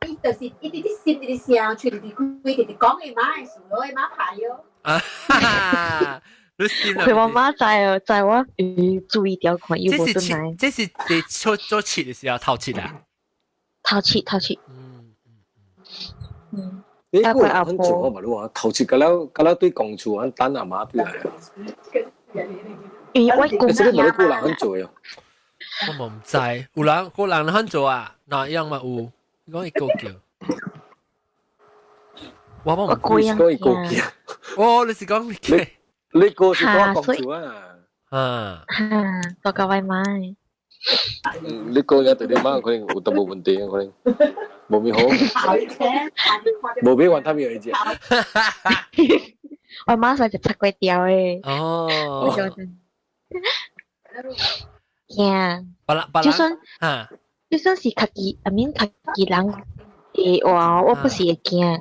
伊就是伊直直心直直想，喙直直開，直直講伊媽的事咯，伊媽怕喲。啊哈哈！你心佢我媽知哦，知我注意點看，伊無轉來。這是佇做做七的時候頭七啊？頭七頭七。嗯嗯。你個很做我嘛？你話頭七個了，個了對公厝，按等阿媽對來啊。因為我公這個無你個人很做喲。我嘛毋知，有人有人很做啊，哪樣嘛有？你講伊高叫，我嘛毋知。講伊高叫。哦，你是講你你哥是講公厝啊？啊。哈，多個外賣。你哥應該對你媽可能有淡薄問題，可能無咪好，無比還他們一隻。我媽說就拆過掉的。哦。驚，就算就算是家己，I mean 家己人的話，我不是會驚。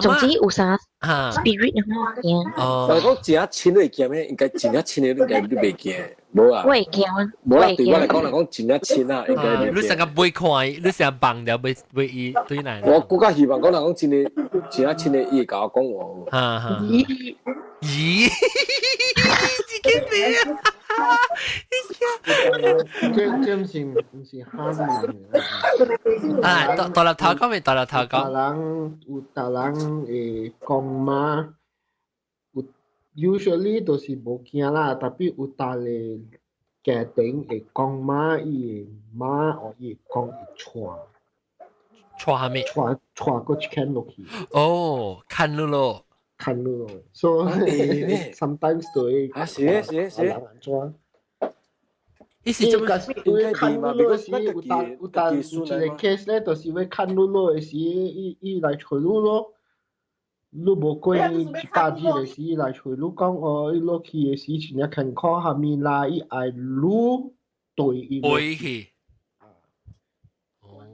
總之有啥 spirit 我驚。哦。我講真親會驚咩？應該真正親的應該你袂驚，無啊。我會驚。無啦，對我來講來講真正親啊，應該你成個袂看，你成個放掉袂袂伊對來。我更較希望講人講真的，真正親的，伊會共我講話。哈哈。咦？這個咩啊？這這毋是毋是喊人啊！大大粒頭講咪大粒頭講。大人有大人會講嘛，有 usually 都是無驚啦，tapi 有逐个家庭會講嘛，伊會媽或伊會講會帶。帶啥物？帶帶過一間落去。哦，看了咯。看咯，所以 sometimes 都會啊，是是是。人按怎？意思做咩？因為看路落時有當有當有一個 case 咧，就是欲牽路落的時，伊伊來揣你咯。你無過一百日的時，伊來揣你講哦，伊落去的時真正艱苦蝦米啦，伊愛你對伊。對去。哦，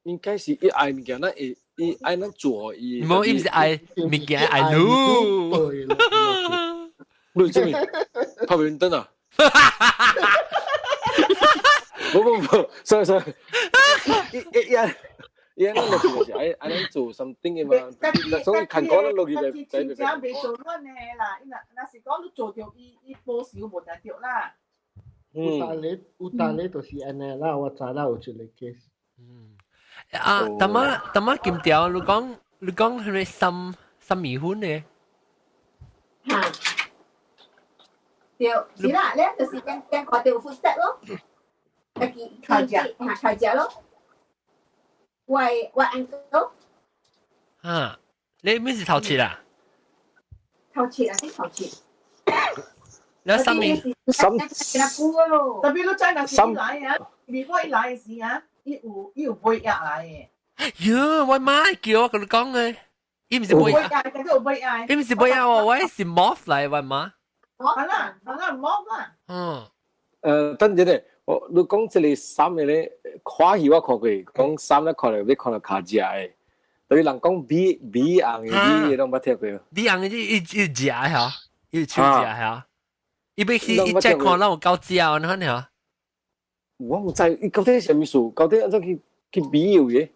應該是伊愛物件，咱會伊愛咱做伊。無，伊毋是愛物件愛你。你做咩？拍面燈啊！不不不，sorry sorry，伊伊伊伊按呢落去就是愛愛咱做 something 的嘛，所以看講咱落去就真正袂做亂的啦，伊若若是講你做著伊，伊保守無定著啦。有逐个有逐个就是按呢啦，我知啦有一個 case。嗯，啊，淡仔淡仔金條，你講你講係咪三三米粉呢？嚇。對，是啦，咧就是講講看著 footstep 咯，家己頭食嚇頭食咯，我我 uncle。啊，你咩是頭七啊？頭七啊，啲頭七。你三面三特別你知若是伊來啊，before 伊來時啊，伊有買藥來的。喲，我媽叫我共你講嘅，伊毋是買藥，佢有買藥。伊毋是買藥喎，我是 morph 來，我媽。好啦，好啦，morph 啦。嗯。等陣咧，我你講這個衫的咧，看戲我看過，講衫咧看到欲看到跤食的，對人講米米紅的，你攏捌聽過？米紅的伊伊食嚇，伊手食嚇，伊欲去伊再看咱有夠食，你看嚇。我毋知伊到底是啥物事，到底按怎去去比喻的？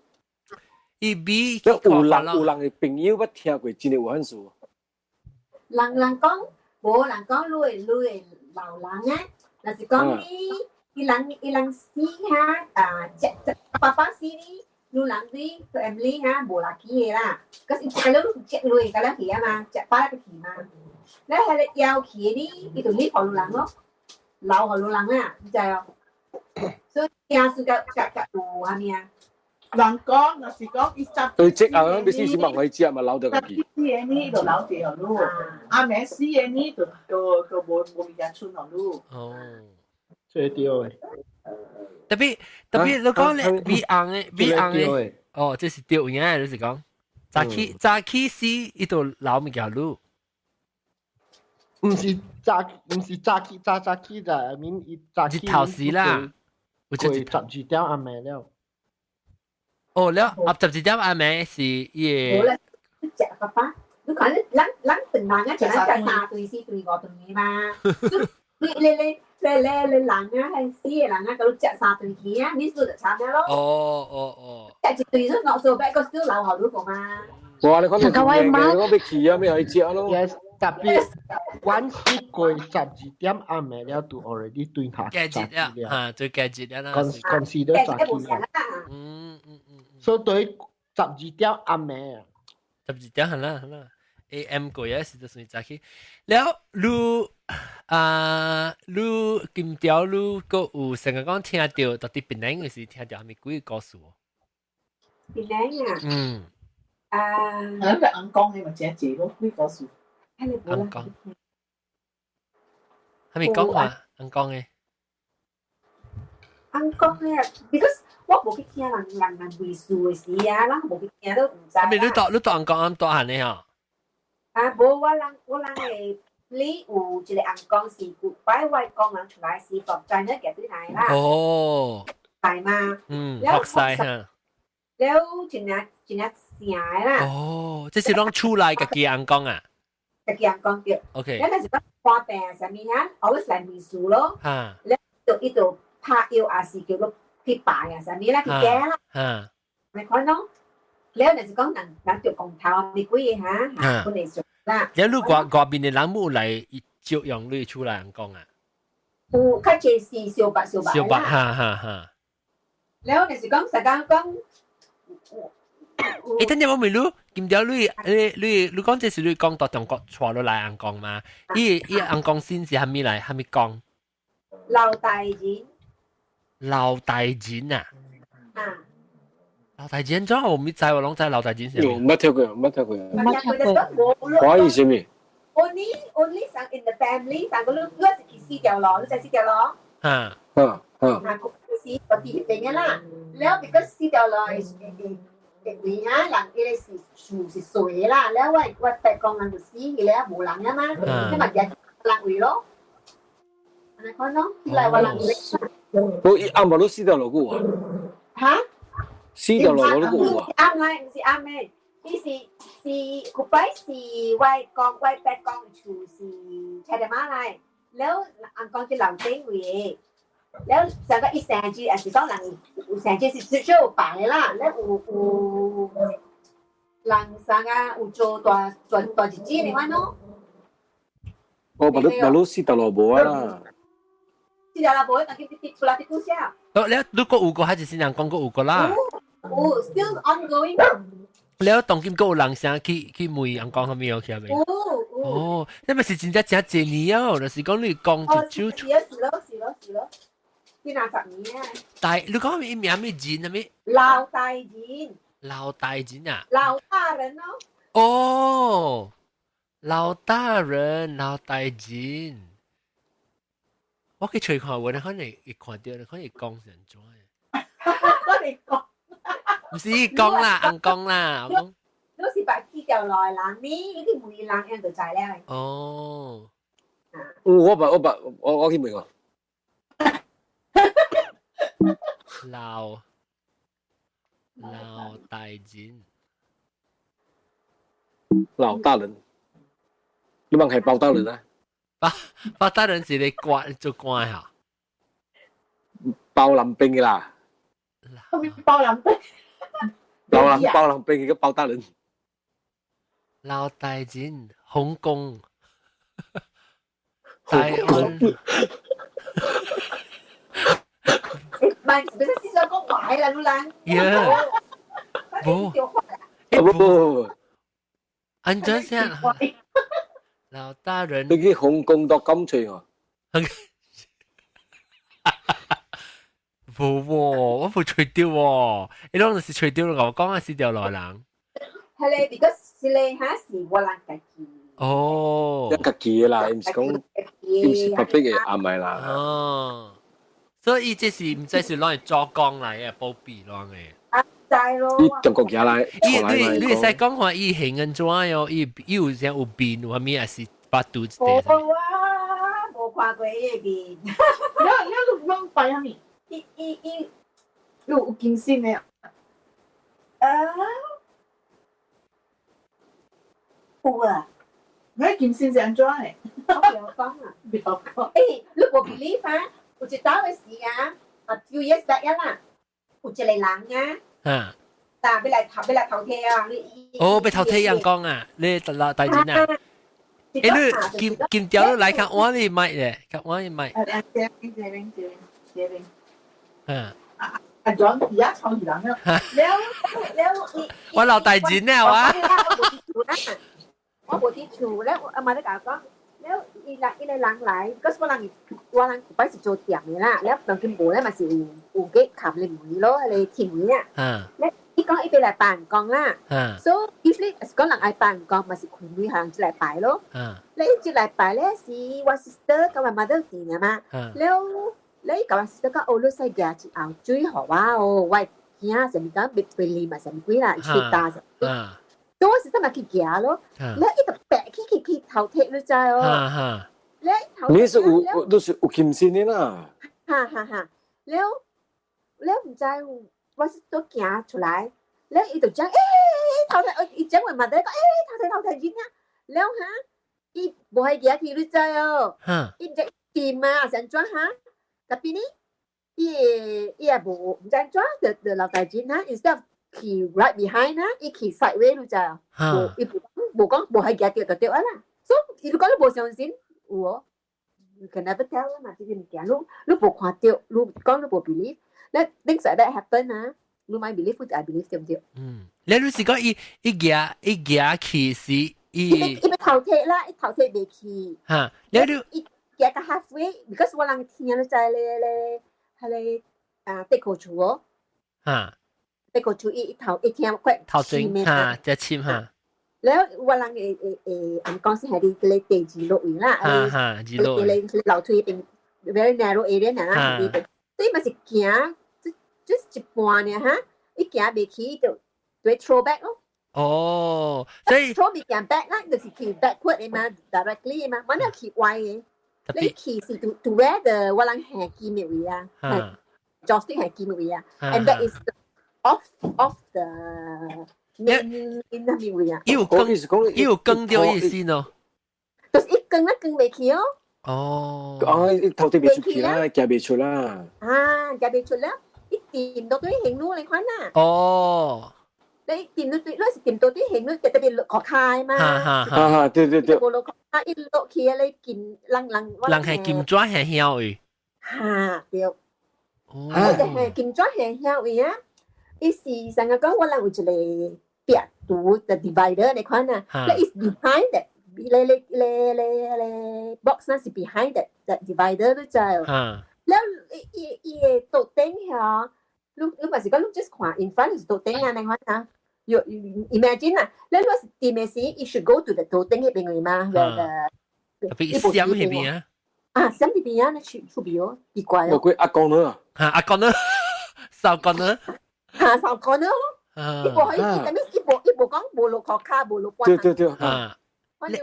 伊比有人的朋友捌聽過，真的有按事。人人講，無人講，你會你會老人啊，若是講你，伊人死哈啊，爸爸死呢，你人對 family 哈無來去的啦，可是伊個你接落個了去啊嘛，接爸個去嘛，你係個要去的呢，伊就你予你人咯，留予你人啊，你知哦？所以驚輸甲甲甲有啥物啊？人講若是講伊十，對，這啊，你死是望去食嘛，留著家己。死的呢就留著予你，啊免死的呢就就就無無物件剩予你。哦，這對的。特別特別，你講咧米紅的米紅的，哦，這是對有影的，就是講早起早起死，伊就留物件予你。毋是早，毋是早起早早起就，I mean 伊早起。日頭時啦，過12點暗暝了。哦，了，啊，12點暗暝是伊個。無啦，食爸爸，你看你咱咱頓人啊，食咱食三頓四頓五頓的嘛。你你你你你你人啊，係死的人啊，佮你食三頓去啊，你輸就慘了咯。哦哦哦。食一頓都 not so bad，個少留予你個嘛。哇！你講到咁靚，我欲去啊，欲去食咯。 Yes，特別阮是過12點暗暝了，就 already 對下早起了，嚇，最佳節了啦。 consider 早起了。所以對十二點暗暝啊。十二點係啦係啦，AM 過嘢時就算早起。了，你啊，你今朝你閣有成日講聽著，到佇檳城嘅時聽著啥物鬼故事？檳城啊？嗯。啊。啊，個尪公的嘛真濟咯，鬼故事。尪公。係咪講話尪公的？尪公的，because 我無去聽人人人敘事的時啊，咱無去聽都毋知。啊，咪你住你住尪公按大漢的吼？啊，無我人我人的你有一個尪公是舊擺外公人出來是從 China 寄轉來啦。哦。係嘛？嗯，學晒哈。了真正真正正的啦。哦，這是攏厝內家己尪公啊？家己尪公對。 OK。了若是講看病啊啥物啊，always 來問事咯。了就伊就拍藥，也是叫你去拜啊啥物啦，去行啦。你看咯。了若是講人人著公頭，你幾個哈？哈，本來熟啦。了你外外面的人無來照樣你厝內尪公啊？有，較濟是相捌相捌。相捌，哈哈哈。了若是講實講講。欸，等陣我問你，今朝你你你你講這是你講到中國帶落來尪公嘛？伊伊尪公姓是啥物來？啥物公？老大人。老大人啊？啊。老大人怎我毋知我攏知老大人是。毋捌聽過，毋捌聽過。毋聽過。華語啥物？Only only 上 in the family，但個你你是去四條路，你知四條路？啊啊啊！啊，是我佇彼邊的啦。了，because 四條路是是位啊，人伊個是樹是細啦，了我我伯公人就死去了，無人啊嘛，你嘛舉人位咯。按呢款咯，起來我人位。我伊按無你四條路久啊？哈？四條路我都有啊。啱來，毋是啱的，伊是是舊擺是外公外伯公厝是車條馬來，了尪公佇樓頂位的。了上個伊生日也是講人有生日是至少有拜的啦，了有有人啥個有做大大大日子的款咯。哦，馬路馬路四條路無啊。四條路無，但佢啲出來啲故事。哦，你如果有個還是先人講過有個啦。有，still ongoing。了當今閣有人聲去去問尪公啥物有起來未？有有。哦，那咪是真正真濟年哦，就是講你講一首。是咯是咯是咯是咯，幾若十年啊。大，你講伊名咩人啊？咩？老大人。老大人啊？老大人咯。哦，老大人，老大人，我去揣看，我可能會看到，可能會講成怎樣？我哋講，唔是講啦，尪公啦，我講。你是白痴掉來人，你啲每人樣就知了。哦，我捌我捌我去問過。老大人，老大人，你問係包大人啊？包大人是你官做官嚇？包林兵嘅啦。包林兵。老人包林兵，個包大人。老大人，紅公，大安。唔係，唔是先講買啦，魯蘭。耶，無，無，安怎先？老大人，你去紅公到咁脆哦？無喎，我無吹掉喎，你攏是吹掉，我講係是條來人。係咧，because 是咧，嚇是我人家己。哦，家己啦，唔是講，唔是 public 嘅，阿咪啦。哦，所以這是唔知是攞嚟做工來嘅，保庇攞嘅。啊，知咯。伊中國嘢來，伊你會使講話伊形安怎喲？伊伊有啥有變有啥物，還是百度一無啊，無看過伊的面。你你你講拜啥物？伊伊伊，有金身的。啊？有啊。你金身是按怎的？我不要講啊，不要講。欸，你無 believe 啊？有一當的時啊，啊，few years back 啦，有一個人啊，啊，但欲來頭欲來頭體啊，你哦，欲頭體人講啊，你老大人啊，欸，你金金條你來較晚你麥咧，較晚你麥。啊，這邊這邊這邊這邊。嗯。啊，裝而家臭魚人啊！了了，我老大人啊，我。我無佇厝咧，我阿媽咧共我講，了伊來伊個人來，嗰時我人舊擺是做店的啦，了當今無咧嘛是有個冚咧門咯，彼個鐵門啊。咧伊講伊欲來辦公啦，所以 usually 是講人愛辦公嘛是開門予人入來拜咯。咧伊入來拜咧是我 sister 佮我 mother 佇爾嘛，了咧伊共我 sister 講，哦，你使舉一甌水予我哦，我囝啥物講欲欲啉嘛啥物鬼啦，吹焦啥。所以我是真嘛去行咯，你伊就白去去去頭鐵你知哦。你頭你是有都是有金身的啦。哈哈哈，了了毋知我是都行出來，了伊就講欸頭鐵，伊講話嘛咧講欸頭鐵頭鐵囡仔，了哈，伊無愛行去你知哦。伊毋知掂啊，是按怎哈？tapi 呢，伊伊也無毋知按怎，就就老大人哈，instead of 去 right behind 啦，伊去 sideway 你知哦？無伊無講無係行著就對啊啦。所以伊如果你無相信，有哦，you can never tell 啦嘛，這個物件，你你無看著，你講你無 believe，咧 things like that happen 啊，你莫 believe，你愛 believe 對毋對？嗯，你你是講伊伊行伊行去是伊伊欲頭鐵啦，伊頭鐵袂去。哈，你你伊行到 halfway，because 我人聽你知咧咧，彼个啊，地庫厝哦。哈。地庫厝伊頭伊聽快頭前哈，只簽哈。了我人會會會，按講是係佇個第二樓位啦，哈哈，二樓。個樓梯邊 very narrow area 啦，佇邊，所以嘛是行，就是一半爾哈，伊行袂去就就 throw back 咯。哦，所以 throw 物件 back 啦，就是去 backward 的嘛，directly 的嘛，我那去歪的，你去是 to where the 我人下金的位啊，joystick 下金的位啊，and that is off the main 那邊位啊。伊有更，伊有更掉意思喏。就是伊更啊更袂去哦。哦。哦，伊頭佇袂出去啦，行袂出啦。啊，行袂出了，伊掂到對行路你看啦。哦。你掂到對，你是掂到對行路，特別落開嘛。哈哈哈，對對對。無落開，一落去啊，你見人人。人係金磚係曉位。哈對。哦。我就係金磚係曉位啊！伊是上個講我人有一個壁櫥的 divider 你看啊，that is behind that，你你你你你 box 那是 behind that divider 你知哦。了伊伊伊個桌頂遐，你你嘛是講你 just 看 in front 是桌頂啊，你看啊， You imagine 啊，你若是掂嘅時，you should go to the 頭頂嗰邊去嘛，where the 特別閃嗰邊啊。啊，閃呢邊啊，你出出邊哦，奇怪哦。我鬼阿公呢？嚇，阿公呢？三公呢？嚇，三公呢？伊無可以，但係伊無講無落殼卡，無落關。對對對。啊。你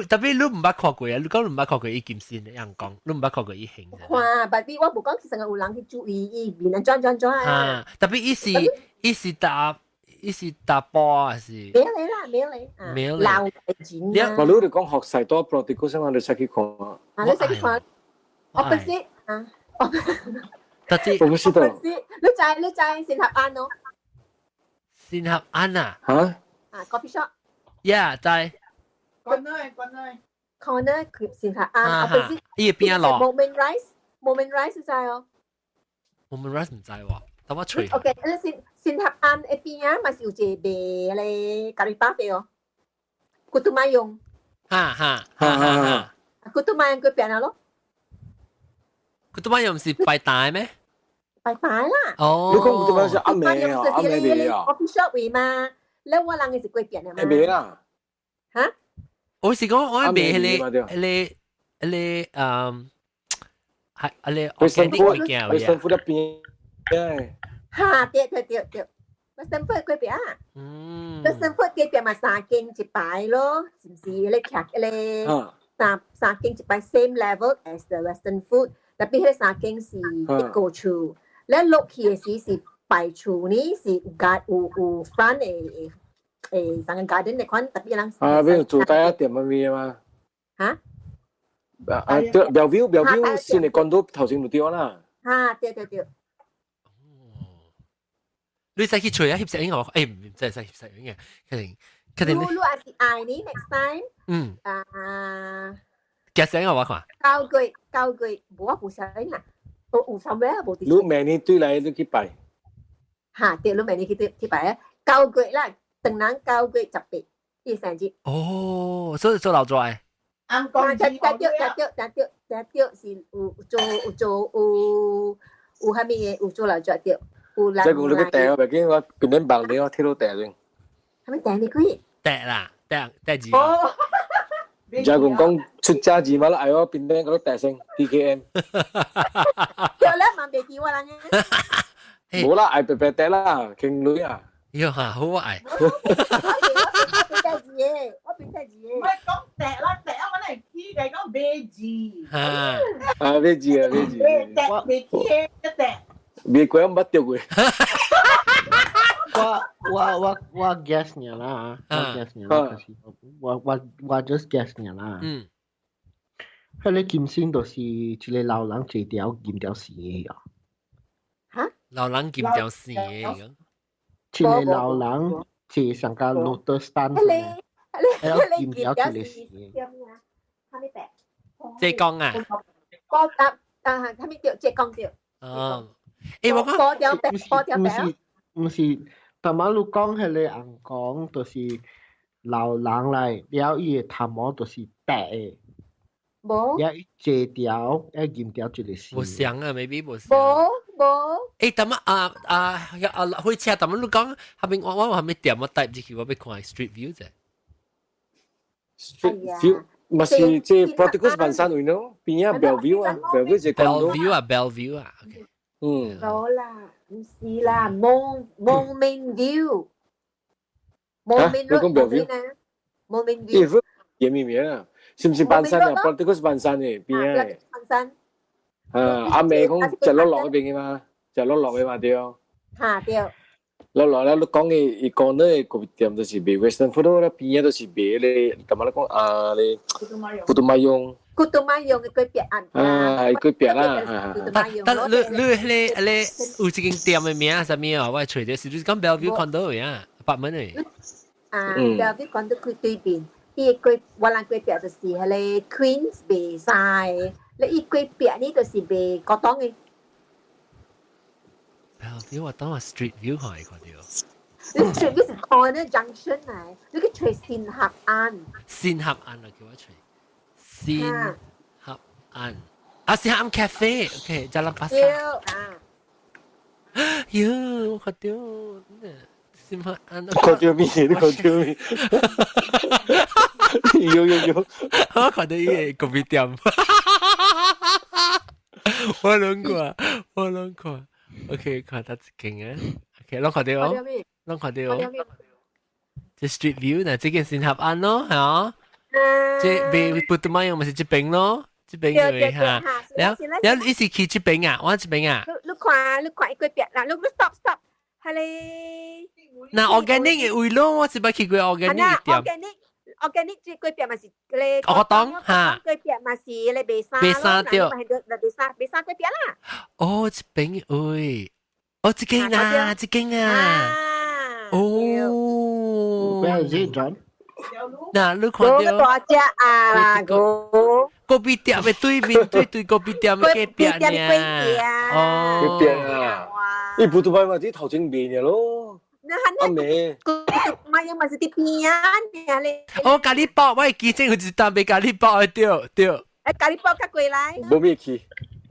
特別你毋捌看過啊？你講你毋捌看過伊金線的樣講，你毋捌看過伊形。看，但係我無講其實有人去注意伊面啊轉轉轉啊。特別伊是搭波還是？沒嚟啦，沒嚟。沒嚟。老錢啊！我你哋講學勢多 practical 先，我哋使去看。啊，你使去看。我不是啊，我特別我不知道。你知先合安咯？先合安啊？嚇？啊，coffee shop。 Yeah，知。 Corner corner。 Corner 先合安，opposite。伊邊咯？Moment Rice，Moment Rice 知哦。 Moment Rice 唔知喎，等我隨。 OK，你先合安一邊啊，嘛是有一個賣咧咖喱巴啡哦。古都買用。哈哈哈哈哈。古都買用佢變啊咯。古都買用是拜大咩？拜大啦。哦。你講古都買是阿妹啊，阿妹賣啊。 Coffee shop 位嘛，你我人嘅是過變啊嘛。賣啦。嚇？我是講我賣迄個迄個迄個嗯，係迄個 organic 物件。衛生府一邊。哈，對對對對，衛生府隔壁啊。衛生府隔壁嘛三間一排咯，是毋是？你徛迄個三間一排 same level as the Western food，特別彼三間是一個厝，你落去的時是排厝呢，是有家有 front 的三個 garden 的款，特別人。啊，邊做第一店乜咩嘛？嚇？啊，對，Bellevue 先嚟講到頭先就對啦。哈，對對對。你使去揣啊，翕攝影我，唔真係使翕攝影嘅，肯定肯定。你你也是愛你 next time。啊。幾攝影我看。9月9月，無我無攝影啦，有啥物啊？無。你明年對來你去拜。哈，對，你明年去對去拜啊！九月啦，等人9月18，伊生日。哦，所以做老莊。啱講。對對對對對對對，是有做有做有有啥物嘅？有做老莊對。即係講你個訂，我見我變緊白你，我睇到訂先。係咪訂你幾？訂啦，訂訂字。哦。就係講出家字嘛啦，哎我變緊嗰個訂先 DKM。對啦，萬別記我啦。冇啦，愛白白訂啦，傾女啊。喲哈，好愛。我變訂字嘅，我變訂字嘅。唔係講訂啦，訂我嚟起嘅講買字。啊，買字啊，買字。訂未起嘅一訂。未過我捌著過。我 guess 你啦，我 guess 你啦，可是我 just guess 你啦。彼個金星就是一個老人坐條金條線的啊。嚇？老人金條線的。一個老人坐上個 lotus stand 嘅，還金條一個線。啥物白？浙江啊？波啊啊！啥物對？浙江對。哦。我講波條白，波條白。毋是毋是，逐擺你講彼個尪公，就是老人來，了伊的頭毛就是白的。無。了伊坐條，愛銀條一個線。無像啊，maybe 無像。無無。逐擺啊啊啊！火車，逐擺你講，後面我後面點我帶入去，我欲看 street view 啫。 Street view 嘛是這 Practical 萬山位咯，邊仔 Bellevue 啊，Bellevue 是 Bellevue 啊，Bellevue 啊，OK。無啦，毋是啦，Moulmein View。Moulmein 你講 Bellevue 啊？Moulmein View。嘢咩名啊？是毋是半山啊？Practical 是半山的邊仔。半山。啊，阿妹講食落落嗰邊嘅嘛，食落落嘅嘛對。嚇對。落落咧，你講嘅伊講咧個店就是賣 Western food 啦，邊仔都是賣咧，幹嘛咧講啊咧？古都馬用。古都馬用嘅隔壁啊。啊，隔壁啦。但你彼個有一間店嘅名啥物啊？我揣著是你講 Bellevue condo 啊，八門嘅。啊，Bellevue condo 佢對面，伊個我人隔壁就是彼個 Queens 賣衫的，你伊隔壁呢就是賣古董的。 Bellevue 我當我 Street View 看會看到。你 Street View 是 corner junction 嚟，你去揣新合安。新合安啊，叫我揣。新合安，啊，新合安 cafe，OK，Jalan Pasar。對啊。喲，我看到。新合安。看到面，你看到面。有有有，我看到伊個咖啡店。我攏看，我攏看。OK，看到一間啊。OK，攏看到哦，攏看到哦。這 street view 嗱，這間新合安咯，係啊。這賣不都買用咪是這邊咯，這邊嘅嚇。然後然後你是去這邊啊，我這邊啊。你看，你看一個邊啦，你 stop stop，係咧。嗱，organic 嘅位咯，我是捌去過 organic 店。 organic organic 這個邊嘛是咧。我當嚇。個邊嘛是咧賣衫。賣衫對。賣衫賣衫個邊啦。哦，這邊位，哦，這間啊，這間啊。哦。 Where is it, John？嗱，你看到大隻啊，個咖啡店嘅對面對對咖啡店嘅隔壁呢。哦，隔壁啊！伊不都擺嘛，啲頭前面嘅咯。阿妹，咪又咪是啲邊啊咧？哦，咖喱包，我會記這個一單賣咖喱包的，對對。誒，咖喱包較過來。無咩去。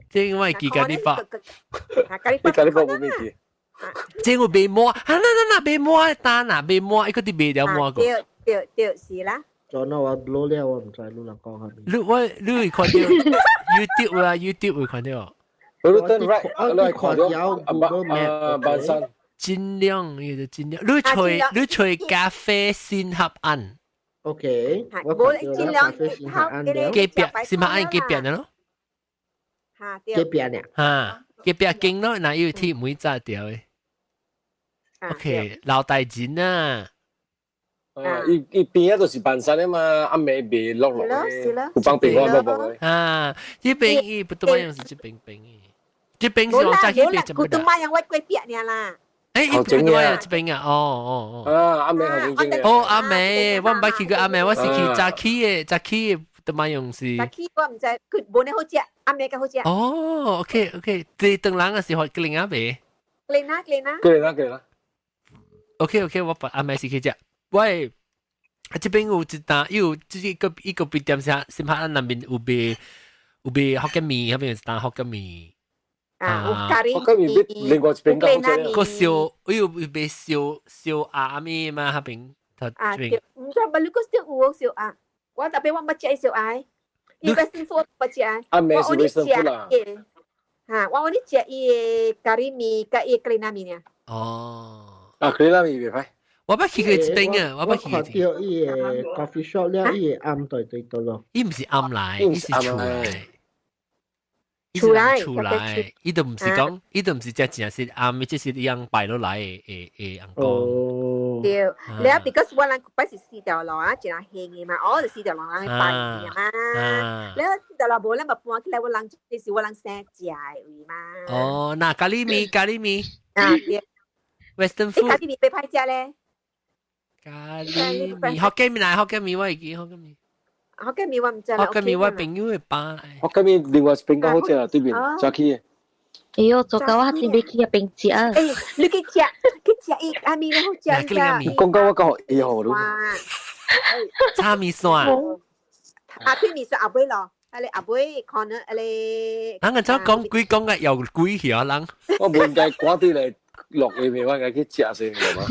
這我會記咖喱包。咖喱包，咖喱包無咩去。這個賣糜，啊，那那那賣糜單啊，賣糜，伊個佇賣了糜個。對對對，是啦。咗那我攞了，我唔知你人講下。你我你會看到 YouTube 啊，YouTube 會看到。我都 right，你看到 Google Map 萬山。盡量，伊就盡量。你揣你揣咖啡新合安。 OK，我看到咖啡新合安了。隔壁新合安隔壁的咯。嚇，隔壁呢？嚇，隔壁間咯，那有天每早掉的。OK，老大人啊。啊！伊伊邊啊都是半山的嘛，暗暝袂落落的，有幫平我冇無的。啊，這邊伊不都用是這邊邊的，這邊是我早起邊古都買用我隔壁爾啦。誒，伊不都有這邊啊？哦哦哦。啊，暗暝頭前嘅。哦，暗暝，我毋捌去過暗暝，我是去早起的，早起的都買用是。早起我毋知，佢無呢好食，暗暝較好食。哦，OK OK，對，當人嘅時候，格林阿未？格林啊，格林啊。格林啊，格林啊。 OK OK，我把暗暝是去食。喂，啊，這邊有一單，有這個一個咖啡店是新拍南邊有賣福建麵，那邊有一單福建麵。啊，有咖喱。福建麵比另外一邊較好食。個燒，有賣燒燒鴨麵嘛？那邊。啊，對，毋知巴魯個燒有燒鴨，我特別我毋捌食燒鴨，伊個師傅捌食。啊，咩是衛生府啦？嚇，我我哩食伊个咖喱麵，佮伊個格里納麵爾。哦。啊，格里納麵袂歹。我捌去過一邊啊，我捌去過。我看到伊個 coffee shop 了，伊個暗對對對咯。伊毋是暗來，伊是厝來。厝來，厝來，伊都毋是講，伊都毋是只正是暗，這是伊樣擺落來的的的紅光。對，了 because 我人擺是四條路啊，真係興的嘛，我就四條路人去擺嘛。了四條路無咱嘛搬起來，我人這是我人生食的位嘛。哦，那咖喱麵，咖喱麵。啊對。 Western food。咖喱麵袂歹食咧。咖喱麵，福建麵來，福建麵我會記，福建麵。福建麵我毋知。福建麵我朋友會包。福建麵另外一邊較好食啊，對面早起的。哎喲，做到我真欲去遐邊食。欸，你去食，去食伊阿麵好食㗎。講到我講會好咯。炒麵線。啊，推麵線後尾咯，啊你後尾可能啊你。人個怎講鬼講個又鬼去啊人。我唔應該趕對來落下面，我應該去食先，知嘛？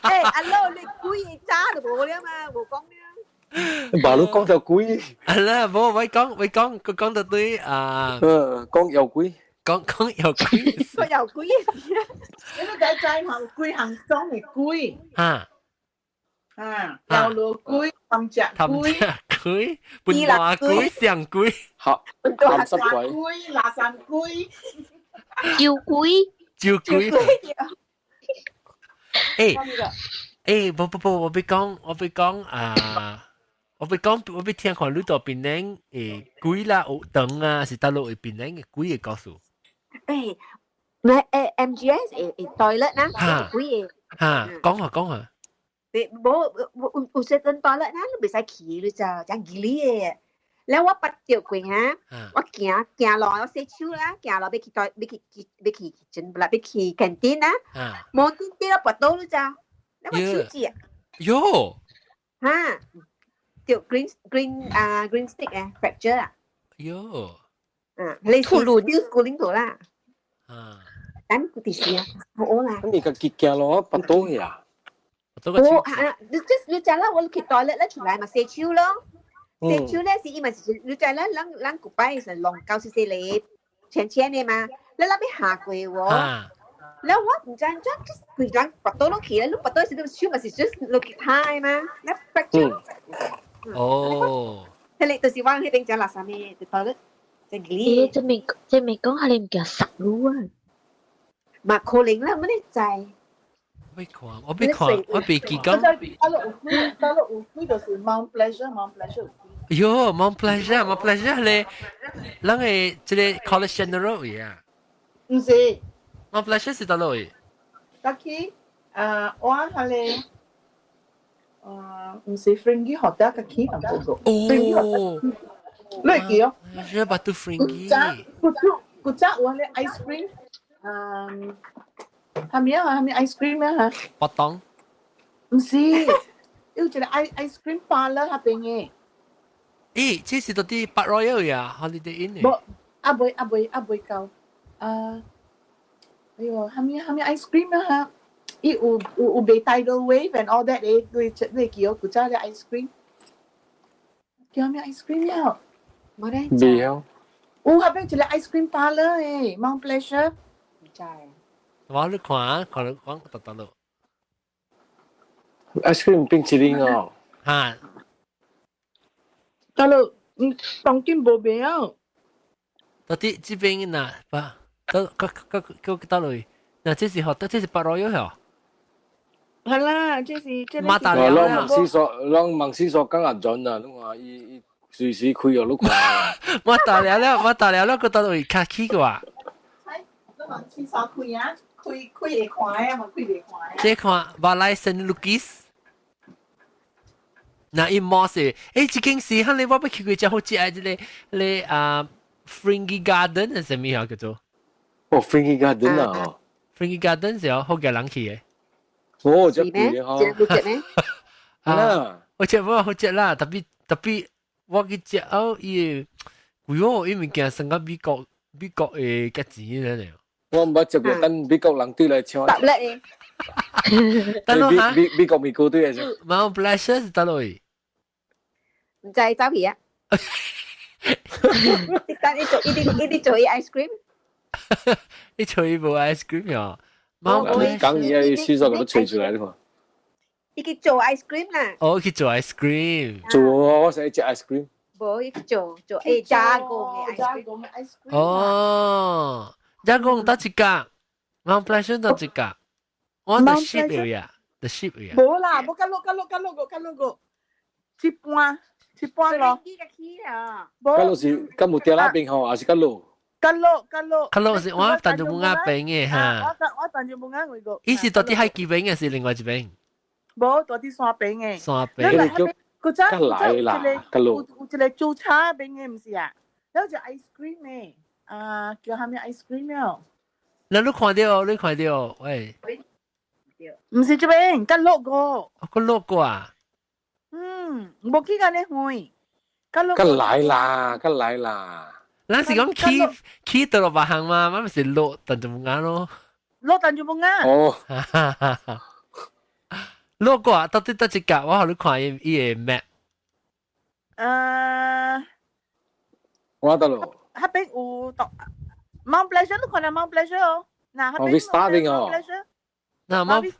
欸，阿老你鬼早就無了嘛，無講了。馬路講到鬼。啊啦，無我講我講佢講到對啊。嗯，講有鬼。講講有鬼。講有鬼。你都知知嘛？有幾項種的鬼。哈。啊，有路鬼、貪食鬼、鬼、笨大鬼、上鬼、好，鹹濕鬼、垃圾鬼、招鬼、招鬼。欸欸，無無無，我欲講，我欲講啊！我欲講，我欲聽看你到檳城誒鬼啦，有長啊，是佗落位檳城的鬼的故事。欸，咩誒 MGS 誒誒 toilet 啦，鬼的。哈，講下講下。你無有有時陣 toilet 啦，你袂使去，你就講吉利的。了我捌著過哈，我行行路，我洗手啦，行路欲去 toilet，欲去欲去真不啦，欲去 canteen 啦，無端端我跋倒你知？了我手指。喲。哈，著 green green 啊 green stick 誒 fracture 啊。喲。啊，你突輪 still schooling 到啦。啊。等佢哋時啊，好啦。咁你個結鏡咯，拔刀呀？我啊，你即你知啦，我去 toilet 咧出來嘛，洗手咯。洗手咧是伊嘛是，你知啦，咱咱古擺是弄九十四里淺淺的嘛，你那邊下過喎。แล้ว我唔知怎，規人拔刀落去咧，你拔刀時都手嘛是 just 落去太嘛，你 fracture。哦。迄個就是我彼邊食垃圾的，就 toilet 就咦，這面這面講係你唔叫殺滷啊？嘛可能啦，乜你知？未看，我未看，我未記講。大陸有開，大陸有開就是 Mount Pleasure，Mount Pleasure。喲，Mount Pleasure，Mount Pleasure 咧，咱個這個 College General 位啊？毋是，Mount Pleasure 是佗落位？家去啊，我係咧，啊，毋是 Fringy Hotel 家去淡薄個。哦，你會記哦？是 Batu Ferringhi。古早古早有咧 ice cream，嗯。係咪啊？係咪 ice cream 啊？嚇？白糖？唔是，有一個 ice cream parlour 那邊嘅。咦，這是到底 Park Royal 呀，Holiday Inn？無，阿未阿未阿未到。啊，哎呦，係咪係咪 ice cream 啊？嚇？伊有有有賣 tidal wave and all that 嘅，你你記哦，古早嘅 ice cream。叫咩 ice cream 呀？冇咧。未啊。有那邊一個 ice cream parlour 嘅，Mount Pleasure。唔知。我你看，看你講得得咯。 ice cream 冰淇淋哦。嚇。大佬，嗯，當今無賣啊。到底這邊嗱，把，到個個個個到落去，嗱，這是學得，這是 Park Royal 嗬。係啦，這是這。馬達了啦。攏問廁所，攏問廁所講阿準啊，攏話伊伊隨時開哦，你看。馬達了了，馬達了了，個到落去較起個啊。你問廁所開啊？開開會看啊，嘛開袂看。這看馬來聖路易斯。那伊摩是，欸，這間是，哈你我欲去過，真好食啊！這個咧啊，Ferringhi Garden 係啥物啊？叫做？哦，Ferringhi Garden 啊，Ferringhi Garden 是哦，好嘅人去嘅。哦，這貴吼。這食咩？啊，我食無好食啦，特別特別我去食哦，伊貴哦，伊物件算甲美國美國的價錢咧。我毋捌食過，等美國人對來搶。特叻等落嚇，美美國美國對來搶。 Mount Pleasure 是佗落去？唔知走去啊！但你做一啲一啲做伊 ice cream，你做伊無 ice cream 呀？ Mount 講伊啊，廁所給佢吹出來的嘛。伊去做 ice cream 啦。哦，去做 ice cream。做我想食 ice cream。無，伊去做做誒加工嘅 ice cream。哦，加工佗一家，Mount Pleasure 佗一家。我 the ship 呀，the ship 呀。無啦，無較落較落較落個較落個，一半。一半咯。較落是較木雕那邊吼，還是較落？較落較落。較落是我淡江木屋邊嘅哈。我我淡江木屋嗰個。伊是到底海基邊嘅，是另外一邊？無，到底山邊嘅。山邊。古早較來啦，較落。有一個煮茶邊嘅，毋是啊？有隻 ice cream 嘅，啊，叫啥物 ice cream 哦？那你看到，你看到，喂？毋是這邊，較落個。較落個啊？嗯，無去甲你遠。較較來啦，較來啦。咱是講去去到落別行嘛，我咪是落淡江木屋咯。落淡江木屋。哦。落過到底佗一格？我予你看伊伊个 map。我得咯。彼邊有到 Mount Pleasure，你看到 Mount Pleasure 哦？嗱，彼邊 Vista 邊哦。嗱 Mount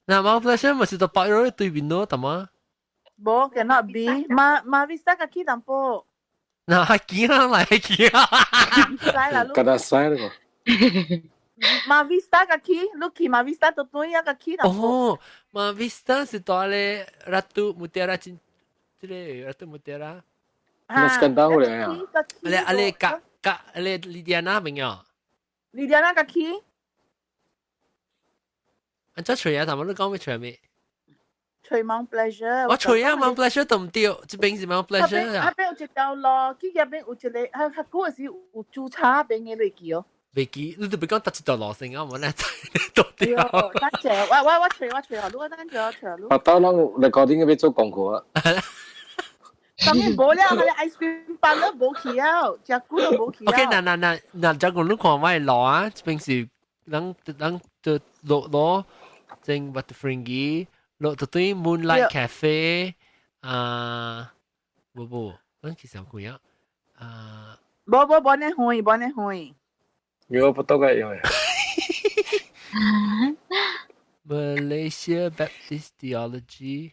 嗱 Mount Pleasure 咪是到 Park Royal 對面咯，得嗎？無，cannot be。馬馬 Vista 個去淡薄。嗱，係見啊，嚟見啊。使啦，敢若使咯。馬 Vista 個去，你去馬 Vista 都對啊個去淡薄。哦，馬 Vista 是佇咧 Ratu Mutiara 這個 Ratu Mutiara。那是簡單咧啊！阿咧阿咧甲甲阿咧莉迪安娜朋友。莉迪安娜個去。按怎揣啊？頭先你講欲揣咩？揣 Mount Pleasure。我揣啊，Mount Pleasure 都毋對，這邊是 Mount Pleasure 啊。彼邊有一條路，去彼邊有一個，較較久的時有煮茶邊的你記哦。袂記，你都別講佗一條路線啊，我來知到底。等下，我我我揣我揣好，你等下我揣。我到咱 recording 欲做功課啊。當然無了，彼个 ice cream parlour 無去啊，食久都無去啊。OK，嗱嗱嗱嗱，就講你看我的路啊，這邊是人人就落落正 Batu Ferringhi 落到對 Moonlight Cafe 啊，無無，咱其實有幾啊？啊，無無無呢遠，無呢遠。我不多個用。 Malaysia Baptist Theology。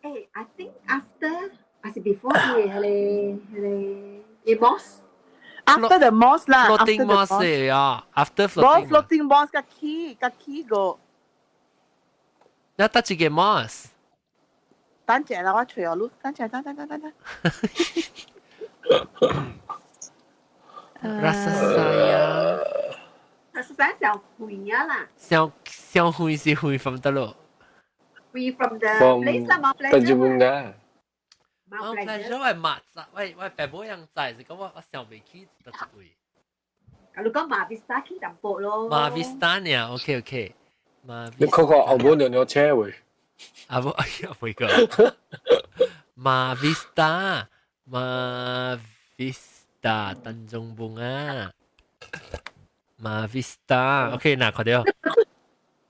誒，I think after 還是 before 伊個迄個迄個 mosque。 After the mosque 啦，floating mosque 啊，after floating。 floating mosque 個起個起個。那得一個 mosque？等陣啦，我揣下路，等陣，等等等等等。 Rasa sayang。 Rasa sayang 小遠啊啦。小小遠是遠 from 得咯。 We from the place 啦，Mount Pleasure。 Tanjung Bunga。 Mount Pleasure 我係馬仔，喂喂，白母樣仔是講我我想未起得一位。啊，你講馬 Vista 去淡薄咯。馬 Vista 呢？OK OK。馬。你看看後門有有車位。啊不，哎呀，會個。馬 Vista，馬 Vista，Tanjung Bunga。馬 Vista，OK，嗱，看到。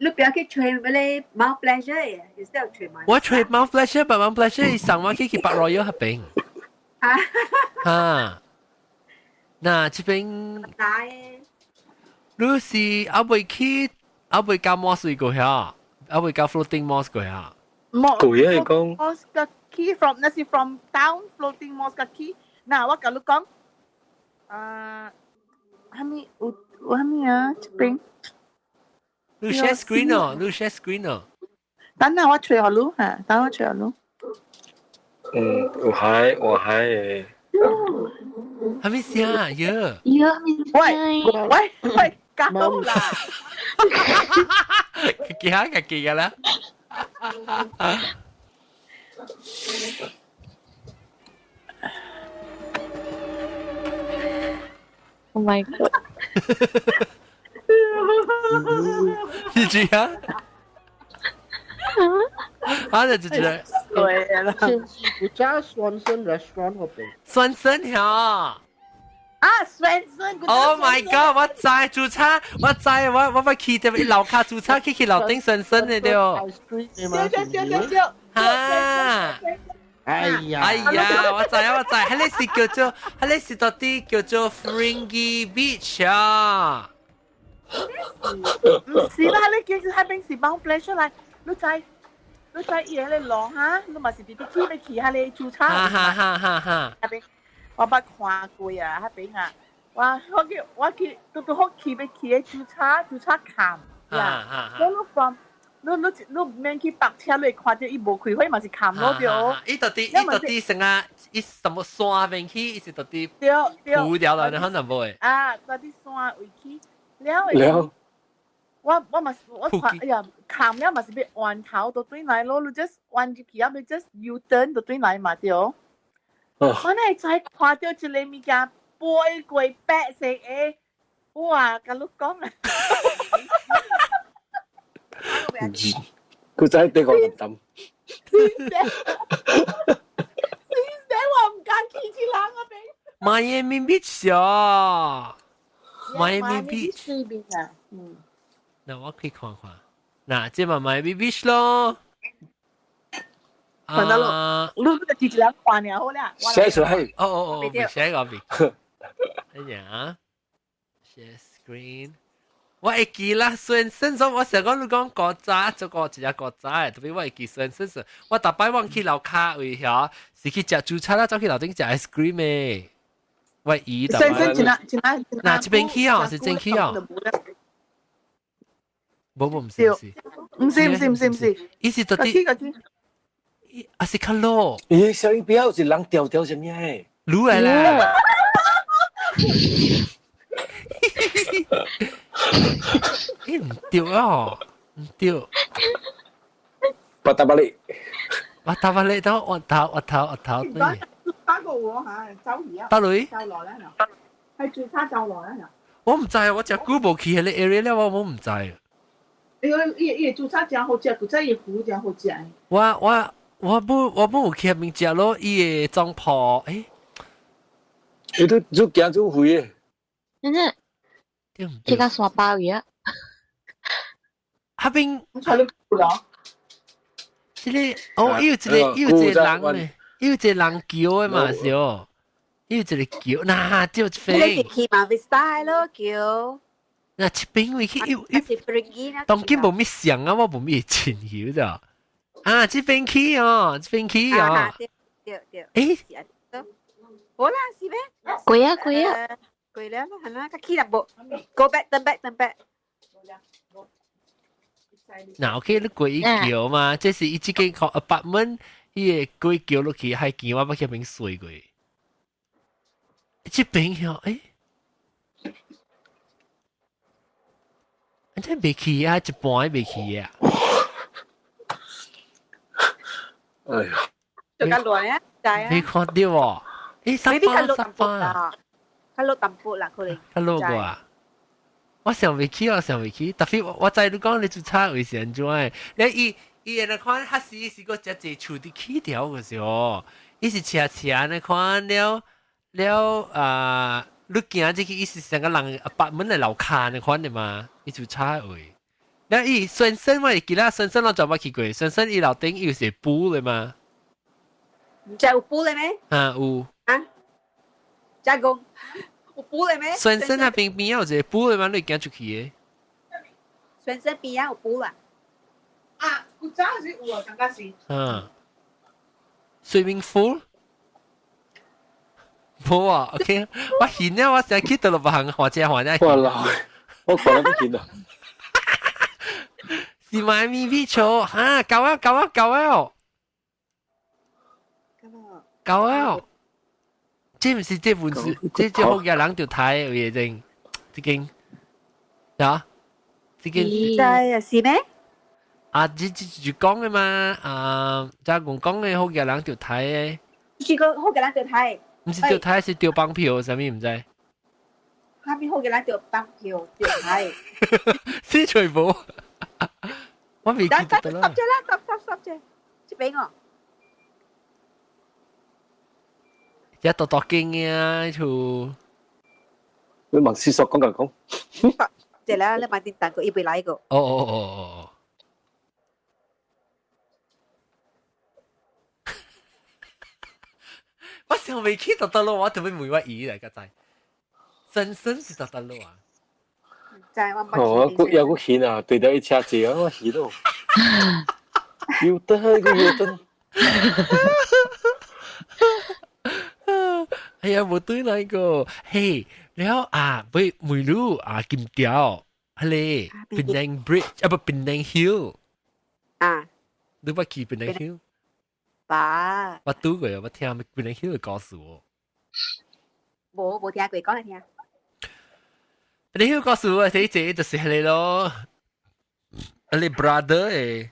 你不要去揣咩 Mount Pleasure，instead of 揣馬。我揣 Mount Pleasure，但 Mount Pleasure 上我去去 Park Royal 嗰邊。啊。哈。嗱，這邊。大。你是阿未去，阿未加 mosque 過遐，阿未加 floating mosque 過遐。冇。貴啊！講。 Mosque 個 key from 那是 from town floating mosque 個 key。嗱，我甲你講，啊，係咪有有係咪啊？這邊。你 share screen 哦，你 share screen 哦。等下我揣下你嚇，等我揣下你。嗯，有海，有海嘅。係咪先啊？喲。喲，喂喂喂，夠啦！記下記記㗎啦。 Oh my god！你知啊？啊，就知啦。對啦。先是古早 Swanson restaurant 嗰邊。 Swanson 嚇。啊，Swanson。 Oh my god！我知註冊，我知我我捌去這邊樓下註冊去去樓頂 Swanson 的對。對對對對對。啊！哎呀！哎呀！我知啊，我知，彼個是叫做，彼個是到底叫做 Ferringhi Beach 啊。唔是啦，你叫佢喺邊時幫 play 出來，你知你知伊迄個路哈，你嘛是直直去欲去彼個駐車。哈哈哈哈哈！彼邊我捌看過啊，彼邊啊，我我去我去拄拄好去欲去个駐車駐車崁，啦，你你放你你你免去泊車，你會看著伊無開火嘛是崁咯對。伊到底伊到底成啊，伊什麼山邊去，伊是到底對對。糊掉了，然後就無會。啊，到底山位去。了，我我嘛是我看，哎呀，崁了嘛是欲彎頭就對來咯，你 just 彎入去啊，欲 just U turn 就對來嘛對。我哪會知看著一个物件飛過白色的，哇！共你講啊，佢真係對我咁抌。真正，真正我毋敢去這人嗰邊。 Miami Beach 啊！Miami Beach 對面啊，嗯。嗱，我可以看看。嗱，這嘛 Miami Beach 咯。看到咯，你你就一人看爾好啦。寫出來。哦哦哦，未寫個未。哎呀，share screen。我會記啦，Swensen's 我成日講你講古早，這個一隻古早的，特別我會記 Swensen's。我逐擺我去樓跤位遐，是去食煮餐啦，走去樓頂食 ice cream 的。我姨逐擺。 Swensen's 真啊真啊。嗱，這邊去哦，是真去哦。無無，毋是毋是。毋是毋是毋是毋是。伊是到底。啊是較老。咦，小英表是人調調啥物的？滷來啦。欸，毋對哦，毋對。八達巴里。八達巴里，等我頭我頭我頭對。打過我嚇，走而啊。得雷？走落咧，係最差走落咧。我毋知啊，我食久無去彼個 area 了，我我毋知。哎呦，伊伊做菜真好食，古早伊糊真好食。我我我不我不有去彼邊食咯，伊的總鋪，欸。伊都煮驚煮肥的。真的。對唔對？去到山包位啊！彼邊睇你咯。這個哦，伊有一個，伊有一個人咧，伊有一個人橋的嘛是哦，伊有一個橋，那就一邊。你是去馬維斯咯橋。那這邊位去，伊伊當今無咩想啊，我無咩前橋咋。啊，這邊去哦，這邊去哦。對對對。欸？好啦，是咩？過啊過啊。過了啦，係啦，較起啦無。Go back, turn back, turn back。嗱，OK，你過伊橋嘛？這是伊這間靠 apartment，伊個過橋落去海橋，我捌去邊水過。這邊曉，欸？這未去啊，一半未去啊。哎呀，就較亂啊，知啊。你看到喎？欸，十八十八。較落淡薄啦，可能。較落過啊？我想未去，我想未去。特別我知你講你做差位是按怎的？你伊伊那款，較是是個遮濟樹佇起條個時候，伊是斜斜那款了了啊！你行這去，伊是成個人 apartment 的樓跤那款的嘛？伊做差位。了伊孫生我會記得，孫生我就捌去過。孫生伊樓頂伊有是補的嘛？毋知有補的咩？啊有。啊？加工。有補的咩？孫生那邊邊有一個補的嘛？你行出去的。孫生邊仔有補啦。啊，古早是有啊，感覺是。嗯。Swimming pool？無啊，OK。我見了，我成日去到落行或者或者。我老，我看得見啊。是邁咪 Beach 哈，夠啊夠啊夠啊！夠啊！這毋是這本書，這這好嘅人就睇有嘢正，這間，啊，這間。知啊，是咩？啊，這這就講的嘛，啊，加講講的好嘅人就睇的。這個好嘅人就睇。毋是就睇，是丟綁票，啥物毋知？下面好嘅人就綁票就睇。是全部。我未記得啦。十隻啦，十隻，這俾我。一多多經啊，厝。你問思索講講講。這啦，你買啲蛋糕，一杯來一個。哦哦哦哦。我想未去到得咯，我特別問我姨來個仔，真真是到得咯啊！哦，我有個見啊，對到一車子啊，我見到。要得個要得。哎呀，無對來個，嘿，了啊，不梅魯啊，金條，係咧，Penang Bridge 啊，不 Penang Hill。啊。你捌去 Penang Hill？捌。我拄過，我聽 Penang Hill 的故事哦。無無聽過，講來聽。 Penang Hill 故事我睇這就是係你咯，你 brother 誒，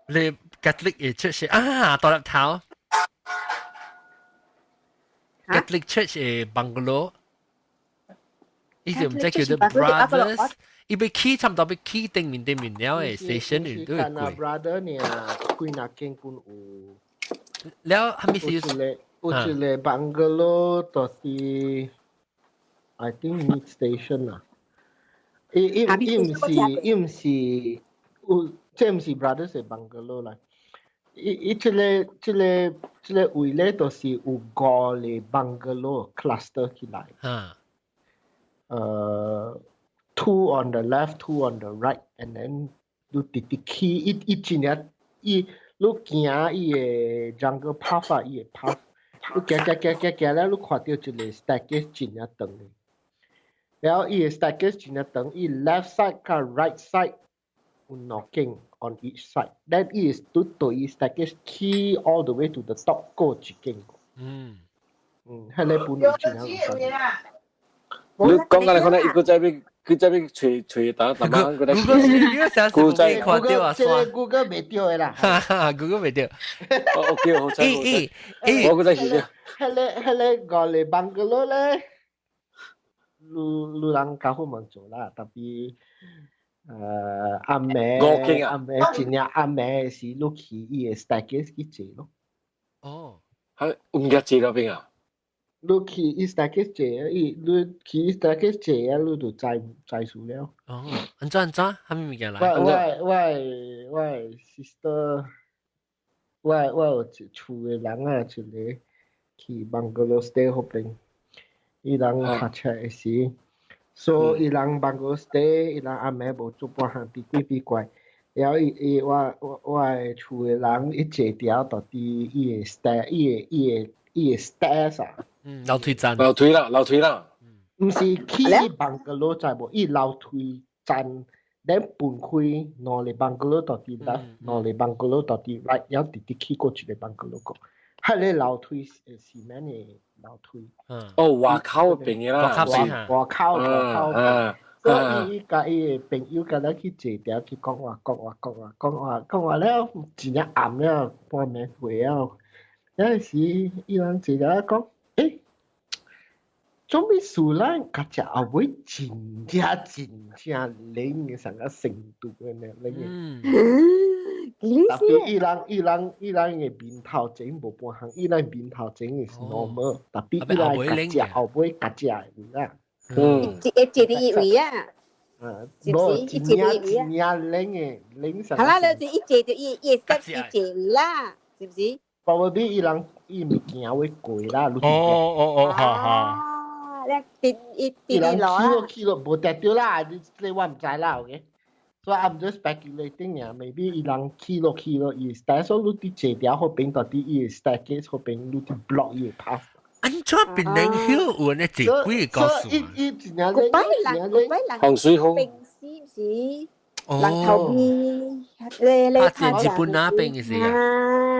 你 Catholic 嘅 church 啊，大粒頭。Catholic Church 嘅 bungalow，伊就毋知叫做 Brothers，伊欲起差毋多欲起頂面頂面了嘅 station 都會過。 Brother 呢，幾若間本有。了，係咪是？有一個 bungalow 就是 I think mid station 啊。伊伊伊毋是伊毋是有，這毋是 Brothers 嘅 bungalow 啦。伊伊這個這個這個位咧，就是有五個 bungalow cluster 起來。嗯。Two on the left, two on the right, and then 你直直去，伊伊真正伊你行伊個 jungle path 啊，伊個 path，你行行行行行了，你看到一個 staircase 真正長的。然後伊個 staircase 真正長，伊 left side 佮 right side 有兩間 on each side。Then 伊是對對伊 staircase 起 all the way to the top 過一間。嗯。嗯，彼個本來真正有。你講緊你可能一個在邊，佢在邊揣揣打打馬，佢咧。 Google 在看到啊， Google 未對的啦。哈哈，Google 未對。哦，OK，好彩。欸欸我嗰陣時咧。彼個彼個五個 bungalow 咧，你你人較好問做啦，特別暗暝暗暝真正暗暝時，你去伊個 staircase 去坐咯。哦，係唔記得坐嗰邊啊？你去伊 staircase 坐，伊你去 staircase 坐啊，你就知知數了。哦，按怎按怎，啥物物件來？我 sister，我有一厝的人啊，一個去 bungalow stay 彼邊，伊人泊車的時，所以伊人 bungalow stay，伊人暗暝無做半項比鬼比怪，然後伊伊我我我的厝的人伊坐條到佇伊的 stair，伊的伊的伊的 stairs 啊。嗯，樓梯站。樓梯啦，樓梯啦。毋是去 bungalow 知無？伊樓梯站，咱分開兩個 bungalow 到佇 left，兩個 bungalow 到佇 right，然後直直去過一個 bungalow 個。彼个樓梯是 cement 的樓梯。哦，外口邊的啦。外口邊。外口外口。所以伊佮伊的朋友佮咱去坐條去講話講話講話講話講話了，真正暗了，半暝回了。有陣時伊人坐條講，欸，做咩事咱較食後尾真正真正冷的上個程度的呢？冷的。特別伊人伊人伊人的面頭前無半項，伊人面頭前是 normal，特別伊人較食後尾較食的位啊。一一坐佇伊位啊。無，真正真正冷的冷上。好啦，你一坐就伊伊 step 伊坐位啦，是毋是？ Probably 伊人伊物件會過啦。哦哦哦，好好。你跌伊跌落啊！去落去落無跌著啦，你這我毋知啦，OK？So I'm just speculating 啊，maybe 伊人去落去落伊 stair，所以你佇坐條彼邊到底伊 staircase 彼邊，你佇 block 伊 path。按怎檳城 Hill 有呢這幾個故事？伊伊真正古擺人，古擺人，洪水風。平時毋是？人頭邊，咧咧。啊，日本那邊嘅是啊。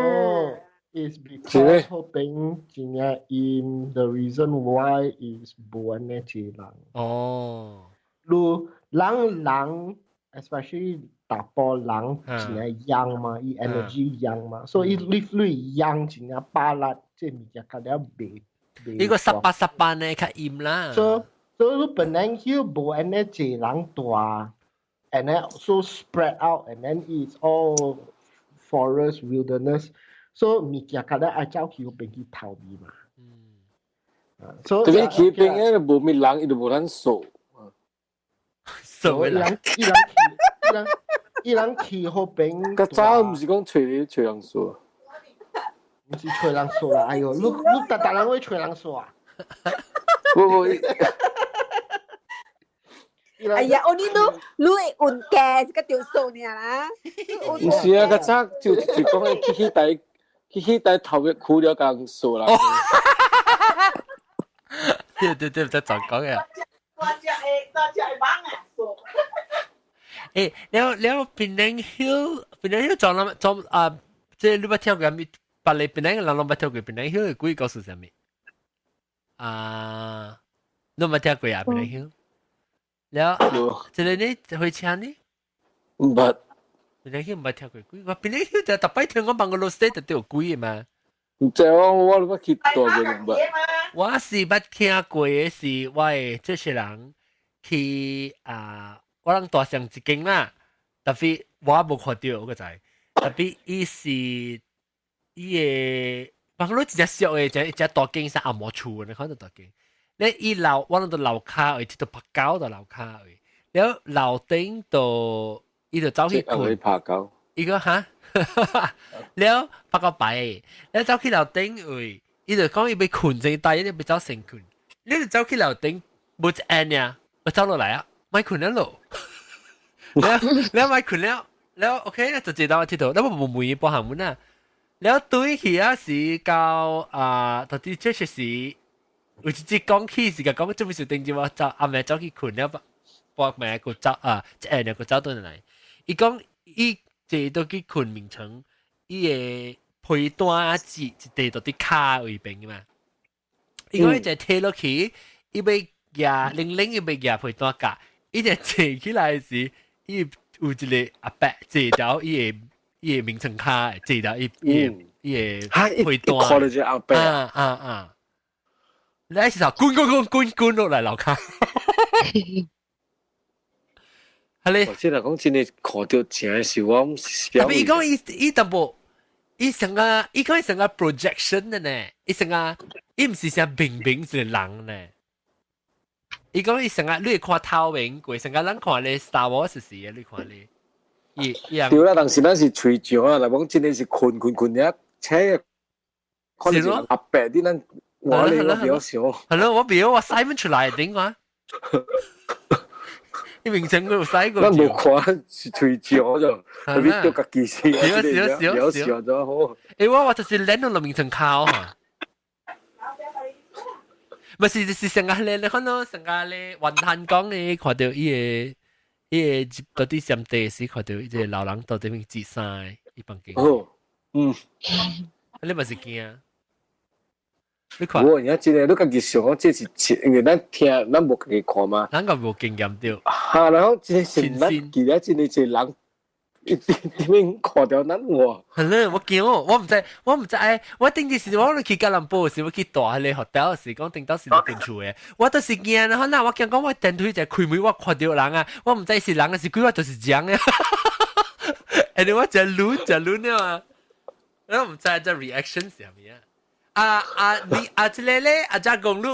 哦。Is because 彼邊真正因 the reason why is 無按呢濟人。哦。你人人 especially 查埔人真正陽嘛，伊 energy 陽嘛，所以你你陽真正把力，這物件較了袂。呢個1818呢較陰啦。所以所以你本來去無按呢濟人大，and then so spread out and then it's all forest wilderness。所以物件較咧愛走去彼邊去逃避嘛。嗯。所以去邊個無物人，伊就無咱數。數伊人伊人伊人伊人去彼邊。較早毋是講揣揣人數。毋是揣人數啦，哎喲，你你逐逐人會揣人數啊？不不。哎呀，我你你你會運價個條數爾啦。毋是啊，較早就就講去去台。去去台頭嘅苦了共數啦。對對對，在怎講嘅？大隻的大隻的蠓啊，數。欸，了了，檳城 Hill，檳城 Hill 裝了裝啊，這你捌聽過啥物？別个檳城人攏捌聽過檳城 Hill 的鬼故事啥物？啊，你捌聽過啊？檳城 Hill？了，這個呢火車呢？毋捌。檳城 Hill 毋捌聽過鬼，我檳城 Hill 就逐擺聽講 bungalow stay 就有鬼的嘛。毋知我我捌去大過毋捌。我是捌聽過的是我的這些人去啊，我人大上一間啦，特別我無看著，我個知。特別伊是伊的，bungalow 一隻小的，一隻一隻大間是紅毛厝，你看到大間。咧伊樓，我人到樓跤位，直到拍狗到樓跤位，了樓頂就伊就走去睏。拍狗。伊講哈，了拍狗白，了走去樓頂位，伊就講伊欲睏這但伊就欲走先睏，你就走去樓頂，無一按爾，我走落來啊，莫睏了咯。了了莫睏了，了 OK，就坐到我佚佗，了無門無行門啊。了對去啊是到啊，到底這是有一隻講起是講做咩事定住我走暗暝走去睏了，半暝閣走啊，一下閣走轉來。伊講伊坐倒去睏眠床，伊的被單仔一塊就佇跤位邊嘛。伊講伊就摕落去，伊欲舉零零伊欲舉被單架，伊就坐起來時，伊有一個阿伯坐著伊的伊的眠床跤，坐著伊伊伊的被單。看著這阿伯。啊啊啊！你是頭滾滾滾滾滾落來樓跤。係咧。我這若講真的看著正的是我是特別伊講伊伊淡薄，伊成個伊講伊成個 projection 的呢，伊成個伊毋是啥明明是人呢。伊講伊成日你會看透明過，成日咱看咧 Star Wars 時嘅，你看咧，伊伊對啦，當時咱是吹脹啊，來講真係是困困困一車，可能是阿伯啲咱我咧我比較少。係咯，我表我洗唔出來點講？你明成佢有洗過。咱無看是吹脹就，特別叫家己先，少少少少咗好。欸，我就是練到明成靠嚇。唔是是成日咧，你看到成日咧雲吞講嘅，看到伊個伊個到底上地時，看到伊個老人到底面折衫，伊房間。哦，嗯，你嘛是驚？你看，我而家真係你家己想講，這是因為咱聽，咱無家己看嘛。咱個無經驗著。哈，然後這是咱記得真係一人。一點點看到咱喎。係咯，我驚我，我唔知，我唔知，我頂日時我去吉隆坡時，我去住迄個 hotel 時，講頂到是入邊厝的，我都是驚，然後那我驚講我電梯就開門，我看到人啊，我唔知是人還是鬼，我就是講的。哎，我真亂真亂了嘛，我唔知這 reaction 是啥物啊？啊啊，你啊，這個咧，啊，這公路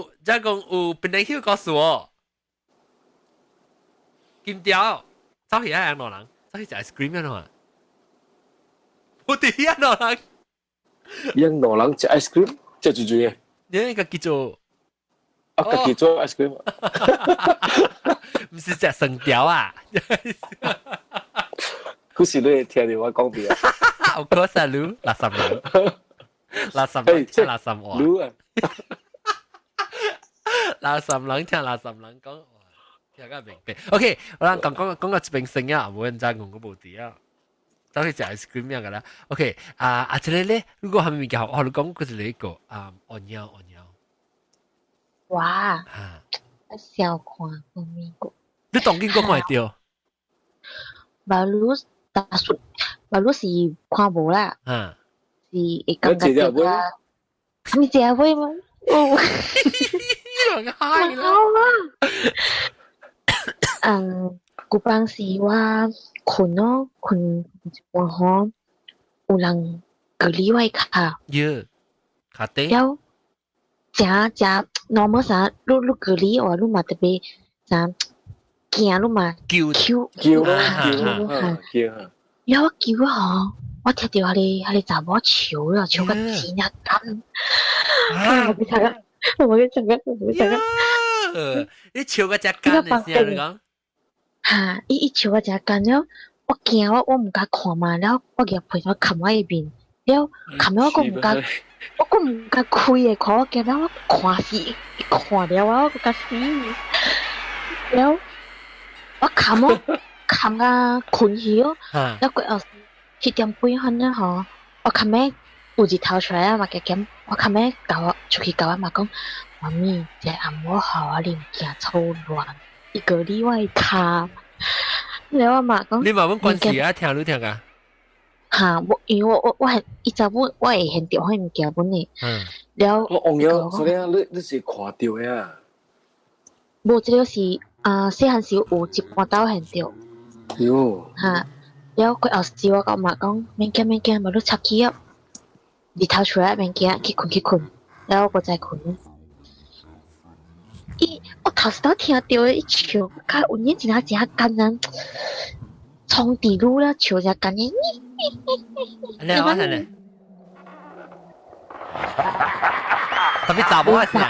有，這公有邊個去告訴我？金雕，走去愛兩人。走去食 ice cream 啊嘛！我哋一兩人，一兩人食 ice cream，食住住嘅。你那個叫做啊，家己做 ice cream，唔是食生條啊？嗰時你會聽到我講咩啊？ Of course 啊，你垃圾人，垃圾人聽垃圾話，你啊，垃圾人聽垃圾人講。聽個明白。OK，我咱講講講到這邊先啊，無人知講個無佇啊。走去食 ice cream 樣個啦。OK，啊啊，這個咧，如果係咪物件，我你講過一個啊，按腰按腰。哇！啊，小看過美國。你當今講看會著？馬路大叔，馬路是看無啦。啊。是會感覺到啊。你食會嗎？哦。嗨啦！嗯，古當時我睏咯，睏一半吼，有人過離我跤。喲，跤底。了，誠誠 normal 啥，你你過離話，你嘛特別啥驚，你嘛叫叫叫叫叫。了我叫吼，我聽到彼個彼個查某笑啦，笑甲真正乾。我袂聽啊，我袂聽啊，我袂聽啊。你笑甲真乾的聲，你講。哈！伊伊笑我誠乾了，我驚我我毋敢看嘛，了我舉被我冚我伊面，了冚了我閣毋敢，我閣毋敢開的看，我驚了我看死，伊看了我我閣較死。了我冚我冚甲睏去哦，了過後7點半反正吼，我冚咩有日頭出來啊嘛，加減我冚咩共我出去共我媽講，媽咪，這暗我予我啉驚臭亂。伊過離我的跤，了我媽講，你嘛阮關係啊，聽你聽噶？哈，我因為我我我係伊查某，我會現著彼物件本的。嗯。了。我忘咗，所以啊，你你是看著的啊？無，這個是啊，細漢時有一半兜現著。喲。哈，了過後時我佮我媽講，免驚免驚，無你插起啊，日頭出來免驚，去睏去睏，了我閣再睏。伊我頭先聽著伊笑，較有影真正真艱難，衝地路了笑真艱難。你講啥呢？特別查某的聲。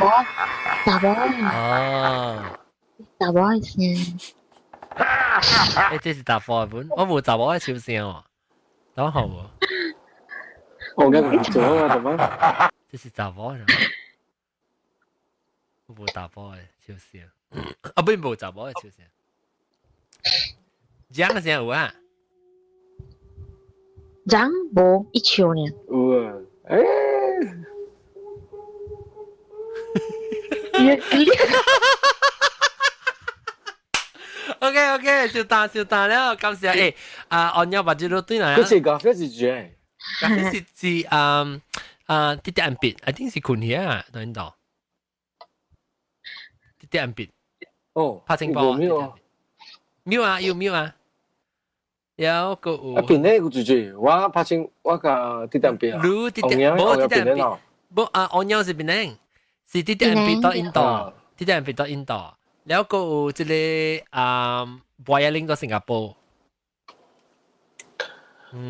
查某。哦。查某的聲。欸，這是查甫的本，我無查某的笑聲哦，當好無？我講做啊，做乜？這是查某的。無查某的笑聲，啊，不無查某的笑聲。講的聲有啊？講無一笑呢？有啊，欸。 OK OK，小單小單了，感謝欸。啊，按要把這個對來。嗰是咖啡是咩？咖啡是是啊啊，啲啲暗別，一定是困起啊，等等。啲啲暗別。哦，拍情報。沒有啊？沒有啊，有沒有啊？有個有。啊，邊咧有住住，我拍清我個啲啲暗別啊。你啲啲，冇啲啲暗別。不啊，我鳥是檳城，是啲啲人變到印度，啲啲人變到印度，แล้วก็有這個啊，博雅玲到新加坡。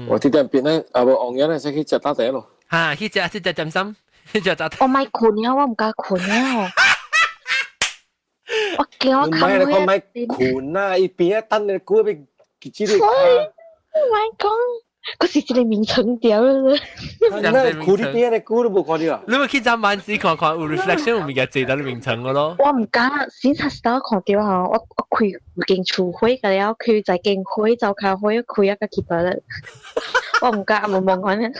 我啲啲人變咧，啊無王爺咧，先去食大茶咯。嚇，去食去食點心，去食大茶。我莫睏了，我毋敢睏了。我驚我唔係你講莫睏啊，伊邊啊等你久欲記這個。莫講，嗰是一個名稱掉了。那睏你邊啊，久都無看著啊。你咪去站晚時看看有 reflection 有物件坐到你名稱個咯。我毋敢，先才是當看著吼，我開有間厝火個了，開在間火走開火，開啊個去倒了。我毋敢，無望看呢，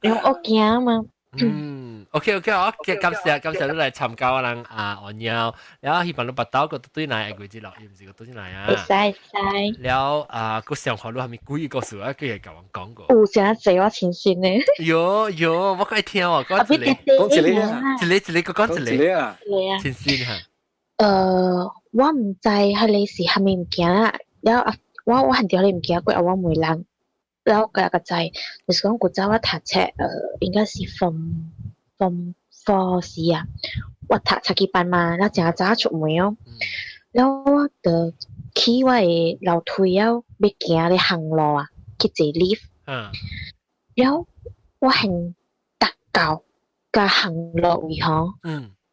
因為我驚嘛。嗯，OK OK，我感謝感謝你來參加我人啊，我鳥，然後希望你巴豆個對來會記錄，伊毋是個對來啊。會使會使。了啊，個上學你係咪鬼故事啊？佢會共我講過。有誠濟我親身的。有有，我愛聽哦，講一個，講一個啊，一個一個，閣講一個啊，親身哈。我毋知彼个是啥物物件啦，了啊，我還著彼個物件，過後我問人。了我個知，就是講古早我讀冊，應該是 form four 時啊，我讀冊去班嘛，了誠早出門哦，了我就去我的樓梯啊，欲行咧行路啊，去坐 lift，了我還搭到佮行路位吼，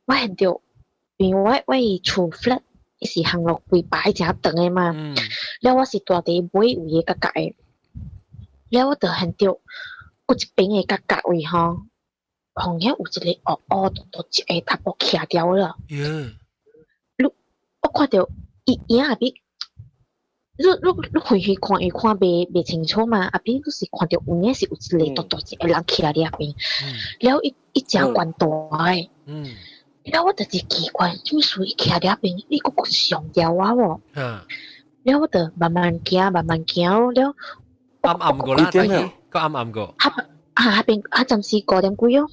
我還著，因為我的厝 flat 伊是行路規排誠長的嘛，了我是蹛佇尾位的角角的。了我就看著，有一邊的角角位吼，旁遐有一個烏烏大大一个頭部徛牢了。你我看著伊影後壁，你遠遠看伊看袂清楚嘛，後壁你是看著有影是有一個大大一个人徛佇遐邊，了伊伊誠懸大的。了我就是奇怪，啥物事伊徛佇遐邊，伊閣閣上牢我無？了我就慢慢行，慢慢行了。暗暗過啦，個暗暗過。啊啊，邊啊，暫時5點幾哦。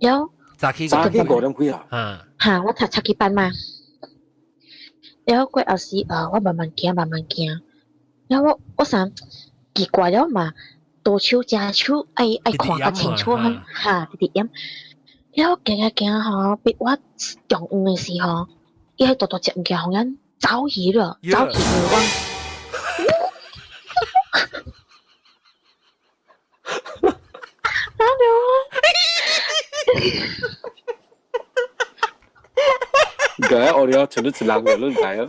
了早起早起5點幾啊？嚇，我讀冊去班嘛。了過後時，我慢慢行，慢慢行。了我想奇怪了嘛，左手正手愛愛看較清楚，嚇，直直掩。了行啊行吼，比我中午的時候，伊彼大大隻物件予人走去了，走去我。啊對啊！個我哋全都是人嘅，你唔係啊？唔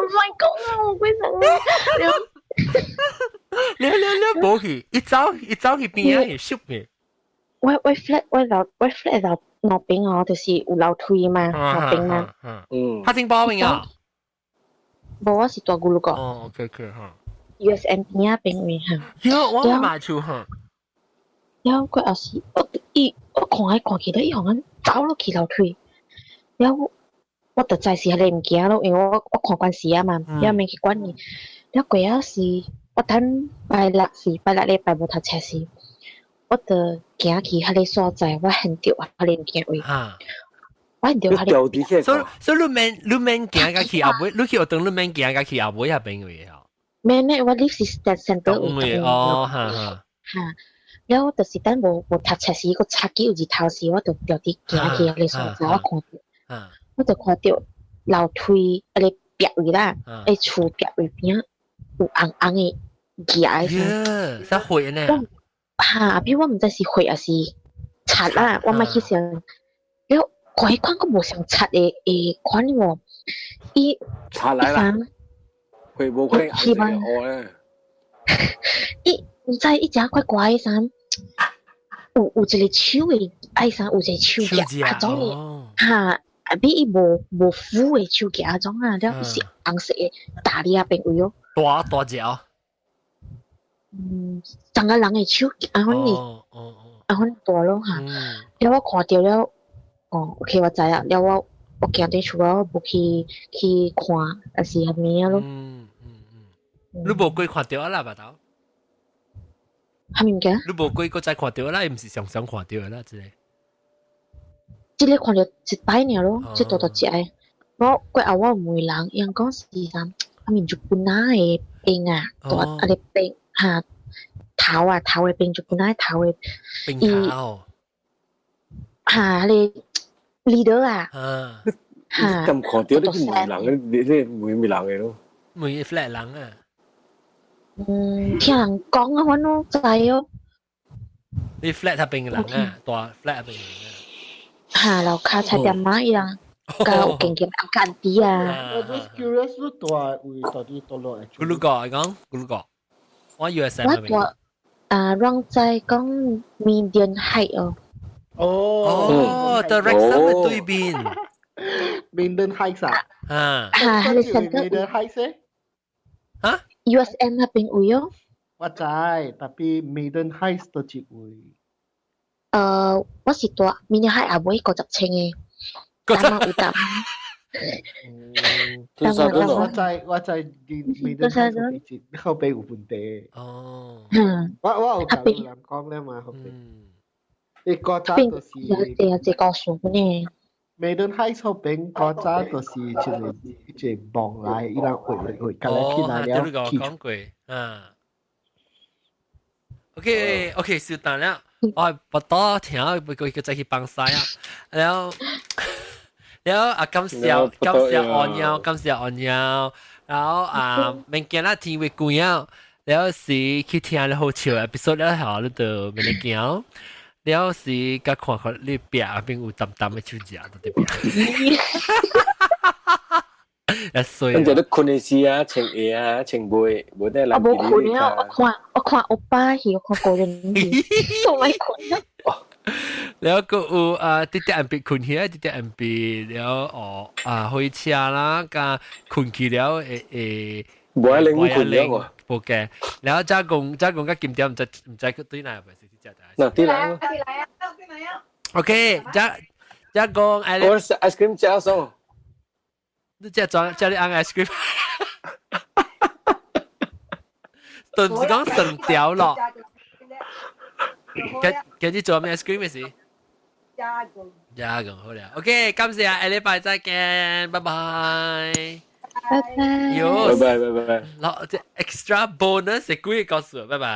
係講啊，我鬼神啊！你你你無去，一走一走去邊啊？去縮嘅。我 flat 我樓我 flat 樓樓邊哦，就是有樓梯嘛，樓邊嘛。嗯。他聽報名啊？無，我是大咕嚕個。哦，OK OK 哈。 USM 邊啊邊位哈。喲，我買厝哈。了過後是，我伊我看來看去，伊予阮走落去樓梯。了我就知是彼个物件咯，因為我看慣勢啊嘛，了免去管伊。了過後是，我等拜六是拜六禮拜無讀冊時，我就行去彼个所在，我現著彼个物件位。我現著彼個。所以你免行甲去後尾，你去學堂你免行甲去後尾遐邊位哦。免免，我 lift 是在 center 位哦，哈哈。哈。了，我就是等無讀冊時，閣插機有日頭時，我就著佇行去彼个所在，我看著，我就看著樓梯彼個壁位啦，彼厝壁位邊有紅紅的牙。耶，啥血呢？哈，比我毋知是血抑是賊啦，我莫去想。了，看彼款閣無像賊的款喎，伊賊來啦，血無可能紅色的咧。伊毋知伊誠怪怪的啥，有一個手的愛啥，有一個手夾啊種的，哈，啊比伊無斧的手夾種啊，了是紅色的大粒仔邊位哦。大大隻哦。嗯，長個人的手夾啊，款的，啊款大咯哈。了我看著了，哦，OK 我知啦，了我行佇厝我無去看，抑是啥物啊咯。你無過看著啊啦，巴豆。啥物件？你無過閣再看著啦，伊毋是常常看著啦，這個。這個看著一擺爾咯，這大大隻的。我過後我問人，伊人講是啥？啊，面就本來的兵啊，大啊個兵哈，頭啊頭嘅邊就本來頭嘅邊頭嚇你 leader 啊嚇咁看到你問人，你你問咩人嘅咯？問 flat 人啊？嗯，聽人講啊，我攏知哦。你 flat 那邊嘅人啊，大 flat 那邊嘅人啊。嚇，樓跤菜店仔伊人，較有經驗紅間啲啊。我 just curious，你住位到底倒落？咕嚕個講咕嚕個，我以為成我住啊，讓在講 Median Height 哦。哦。哦，the Wrexham 嘅對面。 Median Heights 啊？啊。嚇，係你成個 Median Heights 嚇？USM 那邊位哦。我知，tapi Maiden Heights 都一位。我是住 Maiden Heights 也無50千嘅，淡仔有淡。我知我知，Maiden Heights 後邊有問題。哦。嗯。我有甲人講咧嘛，後邊。你古早就是。有一個故事呢。 Maiden Heights 後邊古早就是一個一個網來，伊人畫畫畫，甲來起來了。講過，啊。OK OK，稍等了，我不多聽，不過佢再去幫晒啊。然後，然後啊，感謝感謝按腰，感謝按腰。然後啊，明見啦天會關啊，然後是去聽了好笑，episode 了後你就免得驚。然後是甲看看你壁邊有淡淡的手指到佇壁。一衰。咁就你困的時啊，穿鞋啊，穿袂無得我無困啊！我看我看歐巴戲，我看個人戲，我咪困啊！然後閣有啊，啲啲人別困起來，啲啲人別了哦啊，開車啦，加困去了會會。無愛零困了喎。無嘅，然後再講再講個金點唔知唔知對哪咪是只嗱對來啊對來啊對來啊。 OK，再再講，我食 ice cream 食數。你食裝食你按 ice cream，都唔是講成條咯。跟跟住做咩 ice cream 嘅事？加工。加工好啦，OK，感謝下禮拜再見，拜拜。拜拜。喲，拜拜拜拜。攞隻 extra bonus 係幾個告訴，拜拜。